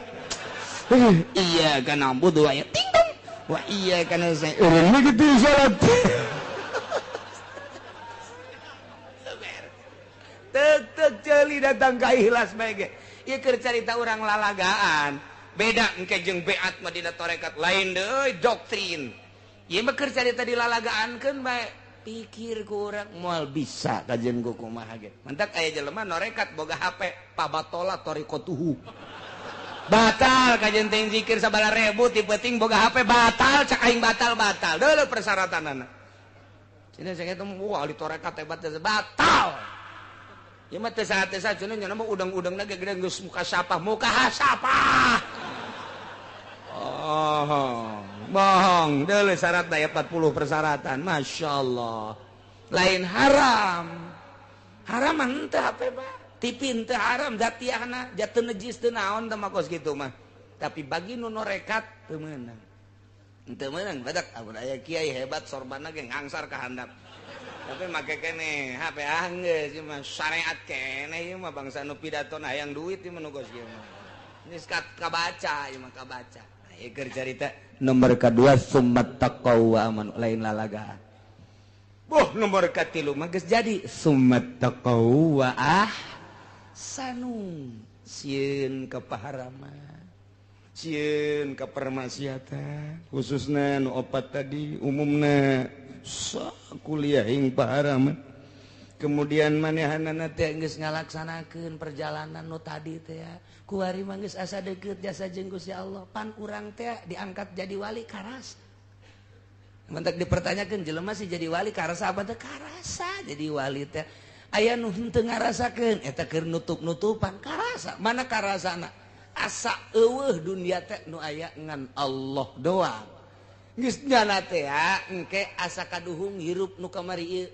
Iya kana budu aya ting tong. Wa iya kana saya. Urang kitu salat. Tek ceuli datang ka ikhlas bae ge. Ieu keur carita urang lalagaan. Beda engke jeung beat mah dina tarekat lain deui doktrin. Ieu mah keur carita dilalagaankeun bae. Pikir ku urang moal bisa kajian ku kumaha ge. Mantak aya jelema norekat boga HP pabatola tariqatuhu. Batal kajian teh zikir sabala ribu ti peuting boga HP batal cak aing batal-batal. Deuleu persyaratanana. Cenah saya teh wah ahli tarekat hebat batal. Ya mah teu saha-teu cenah nya mah udang-udangna ge gede geus muka sapah, muka hasapah. Oh, bohong. Deuleu syaratna ya 40 persyaratan. Masyaallah. Lain haram. Haram mah henteu HP mah. TV henteu haram zatiahna, jatuh najis teu naon teh mah kos kitu mah. Tapi bagi nu norekat teu meunang. Henteu meunang badak amun aya kiai hebat sorbanna ge ngangsar ka handap. Tapi make kene HP anggeus ieu mah syariat kene ieu mah bangsa nu pidato hayang duit ieu mah nu kos kieu mah. Geus kabaca ieu mah kabaca. Nah, ieu keur carita nomor kadua summat taqaw wa amanu lain lalagaan. Boh nomor katilu mah geus jadi summat taqaw wa ahsanu. Sieun ka paharaman. Sieun ka permaksiatan, khususna nu opat tadi umumna kuliah ing paharaman. Kemudian manehanana teh geus ngalaksanakeun perjalanan nu tadi teh kuari mah geus asa deukeut jasa jeung Gusti Allah pan urang teh diangkat jadi wali karasa. Mantak dipertanyakeun jelema sih jadi wali karasa apa teh karasa jadi wali teh aya nu henteu ngarasakeun eta keur nutup-nutupan karasa mana karasana asa eueuh dunia teh nu aya ngan Allah doang. Geus nyana teh engke asa kaduhung hirup nu kamari ieu.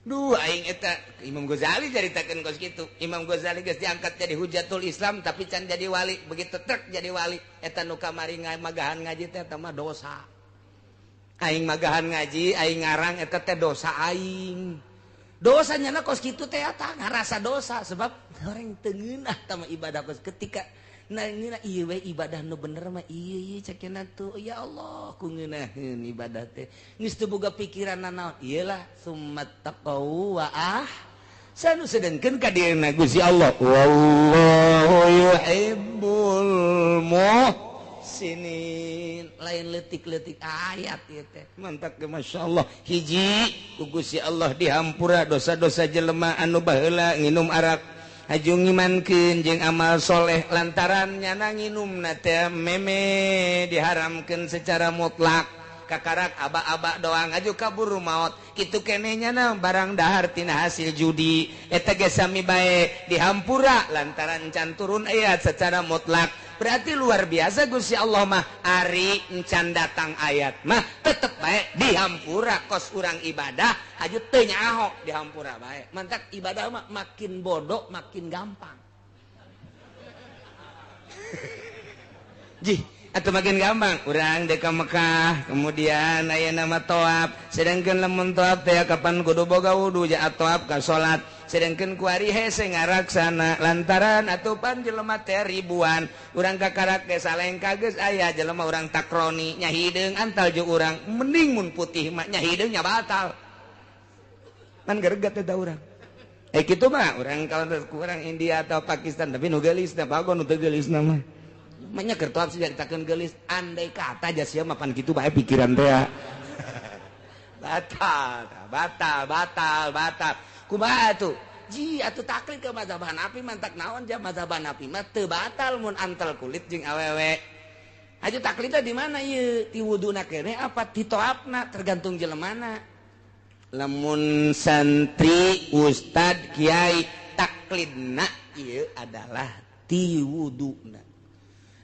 Duh aing eta Imam Ghazali caritakeun kos kitu. Imam Ghazali geus diangkat jadi hujatul Islam tapi can jadi wali, begitu trek jadi wali eta nu kamari magahan ngaji teh eta mah dosa. Aing magahan ngaji, aing ngarang eta teh dosa aing. Dosa nyana kos kitu teh eta ngarasa dosa sebab orang teu ngeunah tah mah ibadah kos ketika nah ini ieu we ibadah nu bener mah ieu ieu cek tuh ya Allah ku ngeunaheun ibadah teh geus teu boga pikiran nanaon ieu lah summat taqaw wa ahsanu sedengkeun ka dieuna Gusti Allah wallahu yuhibbul muhsinin lain leutik-leutik ayat ieu teh mantak ge masyaallah hiji ku Gusti Allah dihampura dosa-dosa jelema anu baheula nginum arak haju ngimankeun jeung amal soleh lantaran nyana nginumna teh meme diharamkeun secara mutlak kakarak aba-aba doang aju kaburu maot kitu keneh nyana barang dahar tina hasil judi eta ge sami bae dihampura lantaran can turun ayat secara mutlak berarti luar biasa Gusti Allah mah ari encan datang ayat mah tetep bae dihampura kos urang ibadah aju teu nyaho dihampura bae mantak ibadah mah makin bodoh makin gampang jih atau makin gampang urang dek ka Mekah kemudian aya nama toab sedangkan lamun toab teh kapan kudu boga wudu ja toab ka salat sedangkan kuari hese ngaraksana lantaran atupan jelema teh ribuan urang kakarak ge salengka geus aya jelema urang takroni nya hideung antal jeung urang mending mun putih mah nya hideung nya batal pan geregat eta urang kitu mah urang kalau kurang India atau Pakistan tapi nu geulis teh bagon nu teu geulisna mah manya keur toab sih caritakeun geulis andai kata aja sia mapan kitu bae pikiran teh batal batal batal batal kumaha atuh ji atuh taklid ke mazhab Hanafi mantak naon ja mazhab Hanafi mah teu batal mun antel kulit jeung awewe aju taklidna di mana ieu ti wuduna keneh apa ti toabna tergantung jelemana lamun santri ustad kiai taklidna ieu adalah ti wuduna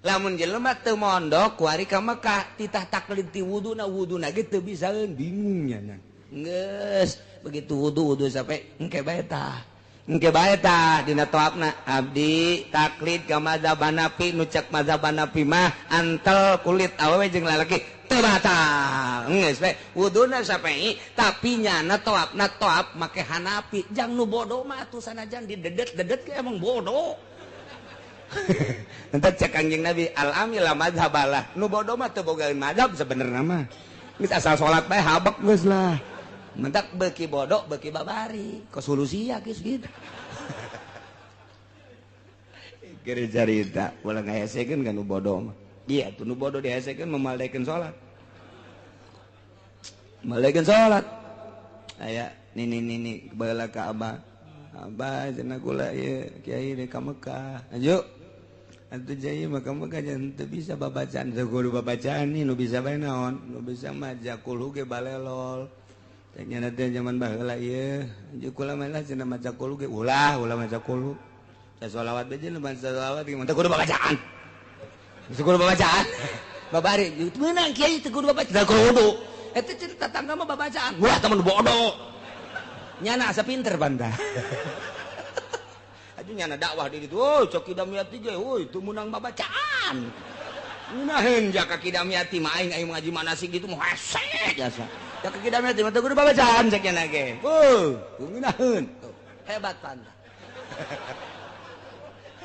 lamun jelema teu mondok kuari ka Mekah titah taklid ti wuduna wuduna ge teu bisaeun bingung nya geus begitu wudu wudu sampai engke bae tah engke bae tah dina toabna abdi taklid ka mazhab Hanafi nu cek mazhab Hanafi mah antel kulit awewe jeung lalaki Teu batal. Geus we wuduna Syafi'i tapi nyana toapna toap make Hanafi. Jang nu bodoh mah atuh sanajan didedet-dedet ge emang bodoh. Entar cek Kangjeng Nabi al-amil la mazhabalah. Nu bodoh mah teu bogaeun mazhab sebenarnya mah. Geus asal salat bae habek geus lah. Mentak beuki bodoh beuki babari. Kosolusi ya geus gitu. Keur carita ulah ngahesekeun ka nu bodoh mah. Iya tuh nu bodoh dihesekeun memalekeun salat. Malekeun salat. Aya nini nini baheula ka abah. Abah cenah kula ieu kiai deui ka Mekah. Aju. Atuh jaya mah ka Mekah jan teu bisa babacaan, teu kudu babacaan nih nu bisa bae naon? Nu bisa mah jakulhu ge balelol. Teh nya teh zaman baheula ieu. Aju kula mah lah cenah maca kulhu ge ulah ulah maca kulhu. Salawat bae jeung maca salawat ge teu kudu babacaan. Teu kudu babacaan. Babari meunang kiai teu kudu babacaan. Teu kudu. Eta cerita tetangga mah babacaan. Wah temen bodoh. Nyana asa pinter banda. Aju nyana dakwah di ditu. Oh, cok Kidamiyati ge, euy teu meunang babacaan. Ngeunaheun jaka Kidamiyati mah aing aing ngaji manasik gitu mah hese jasa. Jaka Kidamiyati mah teu kudu babacaan cek nyana ge. Heuh, ngeunaheun. Hebat banda.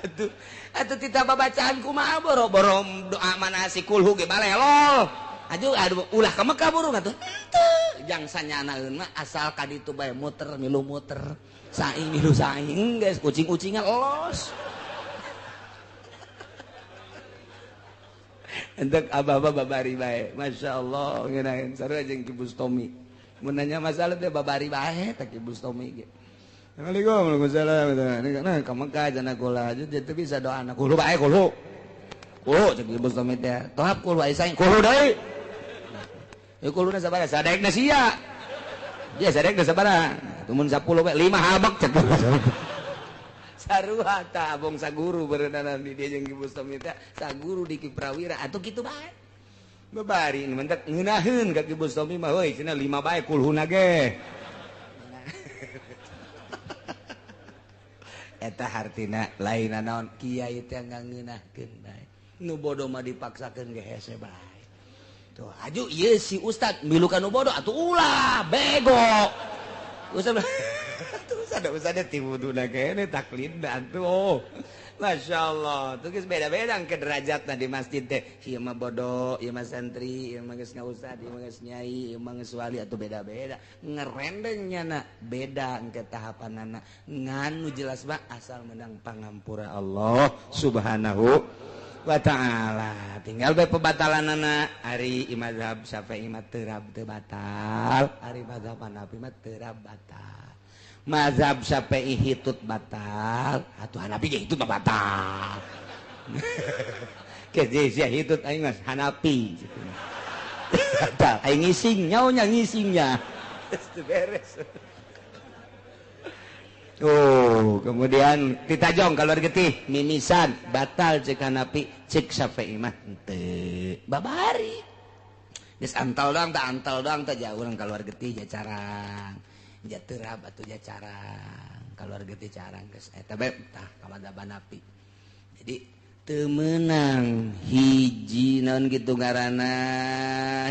Atuh atuh tita babacaan kumaha boro-boro doa manasik kulhu ge balelol. Aduh, aduh ulah ka Mekah burung atuh. Henteu, jang sanyanaeun mah asal ka ditu bae muter milu muter, saing milu saing geus kucing-kucingan los. Entek abah-abah babari bae. Masyaallah ngeunaheun sarua jeung Ki Bustomi. Mun nanya masalah teh babari bae teh Ki Bustomi ge. Assalamualaikum warahmatullahi wabarakatuh. Nah, ka Mekah cenah kula aja teu bisa doa anak kulo bae kulo. Kulo cek Ki Bustomi teh. Tohap kulo aya saing kulo deui. Ya kuluna sabaraha sadaekna sia. Dia sadaekna sabaraha. Tumun 10 bae 5 habek cek. Sarua ta abong saguru berenang di dia jeung Ki Bustomi teh saguru di Ki Prawira atuh kitu bae. Babari mentek ngeunaheun ka Ki Bustomi mah heuy cenah 5 bae kulhuna ge. Eta hartina lain naon kiai teh ngangeunahkeun bae. Nu bodoh mah dipaksakeun ge hese bae. Tuh, aju ieu si ustad milu ka nu bodoh atuh ulah bego. Ustad atuh ustad ti wuduna kene taklidna atuh. Oh. Masyaallah, tuh geus beda-beda ke derajatna di masjid teh. Ieu mah bodoh, ieu mah santri, ieu mah geus ngaustad, ieu mah geus nyai, ieu mah geus wali atuh beda-beda. Ngerendeng nyana beda engke tahapanana. Ngan nu jelas mah asal menang pangampura Allah Subhanahu wa ta'ala. Tinggal bae pebatalanana ari mazhab Syafi'i mah terab teu batal, ari mazhab Hanafi mah terab batal. Mazhab Syafi'i hitut batal, atuh Hanafi ge hitut mah batal. Ke sia hitut aing mah Hanafi. Batal aing ngising nyaonya ngisingnya. Geus beres. Oh, kemudian ditajong keluar getih mimisan batal cek Hanafi cek Syafi'i mah henteu babari geus antal doang tah jauh urang keluar getih ja carang ja terab atuh ja carang keluar getih carang geus eta bae tah ka mazhab Hanafi. Jadi teu meunang hiji naon kitu ngaranna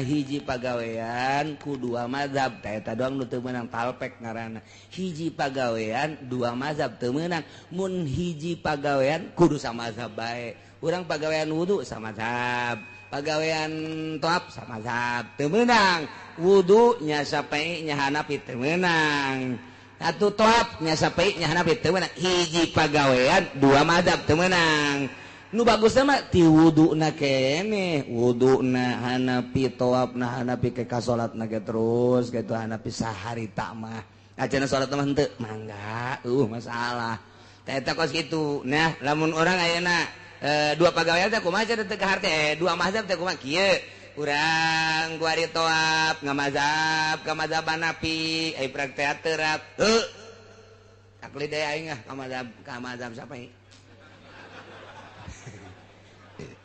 hiji pagawean ku dua mazhab tah eta doang nu teu meunang talpek ngaranna hiji pagawean dua mazhab teu meunang mun hiji pagawean kudu samazhab bae urang pagawean wudu samazhab pagawean toap samazhab teu meunang wudu nya Syafi'i nya Hanafi teu meunang atuh toap nya Syafi'i nya Hanafi teu meunang hiji pagawean dua mazhab teu meunang. Nu bagusna mah ti wuduna keneh, wuduna Hanafi, toapna Hanafi ke ka salatna ge terus kitu Hanafi saharita mah. Acan salat mah henteu, mangga, masalah. Tah eta kos kitu. Nah, lamun urang ayeuna dua pagawean teh kumaha cenah teu kaharte, dua mazhab teh kumaha kieu. Urang kuari toap ngamazhab ka mazhab Hanafi, ai praktek terap. Heuh. Taklid aing ah ka mazhab Syafi'i.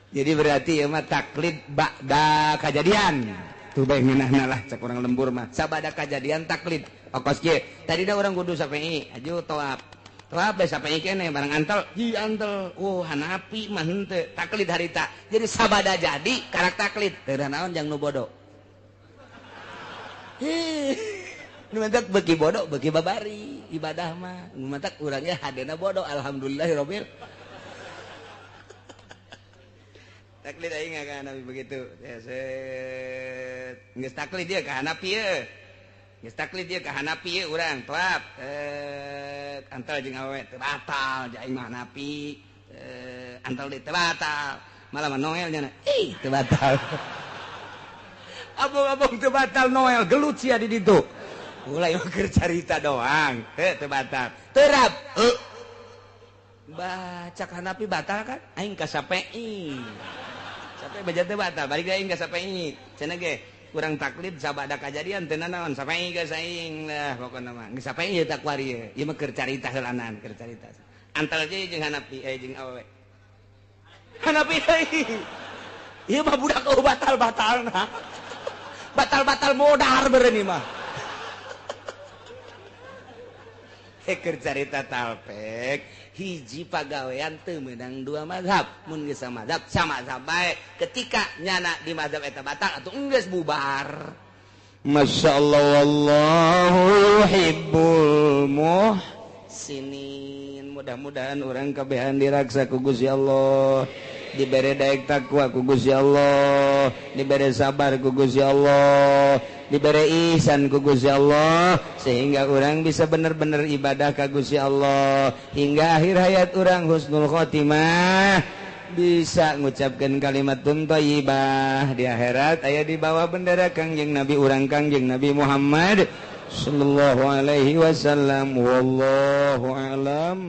Jadi berarti ya mah taklid ba'da kajadian. Tuh bae ngeunahna lah cek urang lembur mah. Sabada kajadian taklid. Okos kieu. Tadina urang kudu Syafi'i, aju toap. Tawaf bae sampai kene barang antel, hi antel. Oh, Hanafi mah henteu, taklid harita. Jadi sabada jadi karak taklid. Teu naon jang nu bodoh. Hih, nu mantak beuki bodoh, beuki babari ibadah mah. Nu mantak urangnya hadena bodoh, alhamdulillahirabbil. Taklid aing ka Hanafi begitu. Ya set. Geus taklid dia ka Hanafi ye. Geus taklid dia ka Hanafi ye urang tawaf. Antal jeung awewe teu batal, aing mah Hanafi. Antal deui teu batal. Malah mah Noel nya. Ih, teu batal. Abong-abong teu batal Noel gelut sia di ditu. Mulai mah keur carita doang, heuh teu batal. Terap. Heuh. Baca Hanafi batal kan? Aing ka Syafi'i. Sampai baca teu batal, balik aing ka Syafi'i. Cenah ge kurang taklid sabada kajadian teu nanaon Syafi'i geus aing lah pokona mah. Geus Syafi'i ieu takwari ieu. Ieu mah keur carita heulanan, keur carita. Antal deui jeung Hanafi jeung awewe. Hanafi deui. Ieu mah budak eueuh batal-batalna. Batal-batal modar beureun ieu mah. Keur carita talpek hiji pagawean teu meunang dua mazhab mun geus samazhab samazhab bae ketika nyana di mazhab eta batal atuh enggeus bubar. Masyaallah wallahu yuhibbul muhsinin. Mudah-mudahan urang kabehan diraksa ku Gusti Allah, dibere daek takwa ku Gusti Allah, dibere sabar ku Gusti Allah, dibere ihsan ku Gusti Allah, sehingga orang bisa bener-bener ibadah ka Gusti Allah hingga akhir hayat orang husnul khotimah, bisa ngucapkan kalimat thayyibah di akhirat aya di bawah bendera Kangjeng Nabi urang Kangjeng Nabi Muhammad sallallahu alaihi wasallam. Wallahu alam.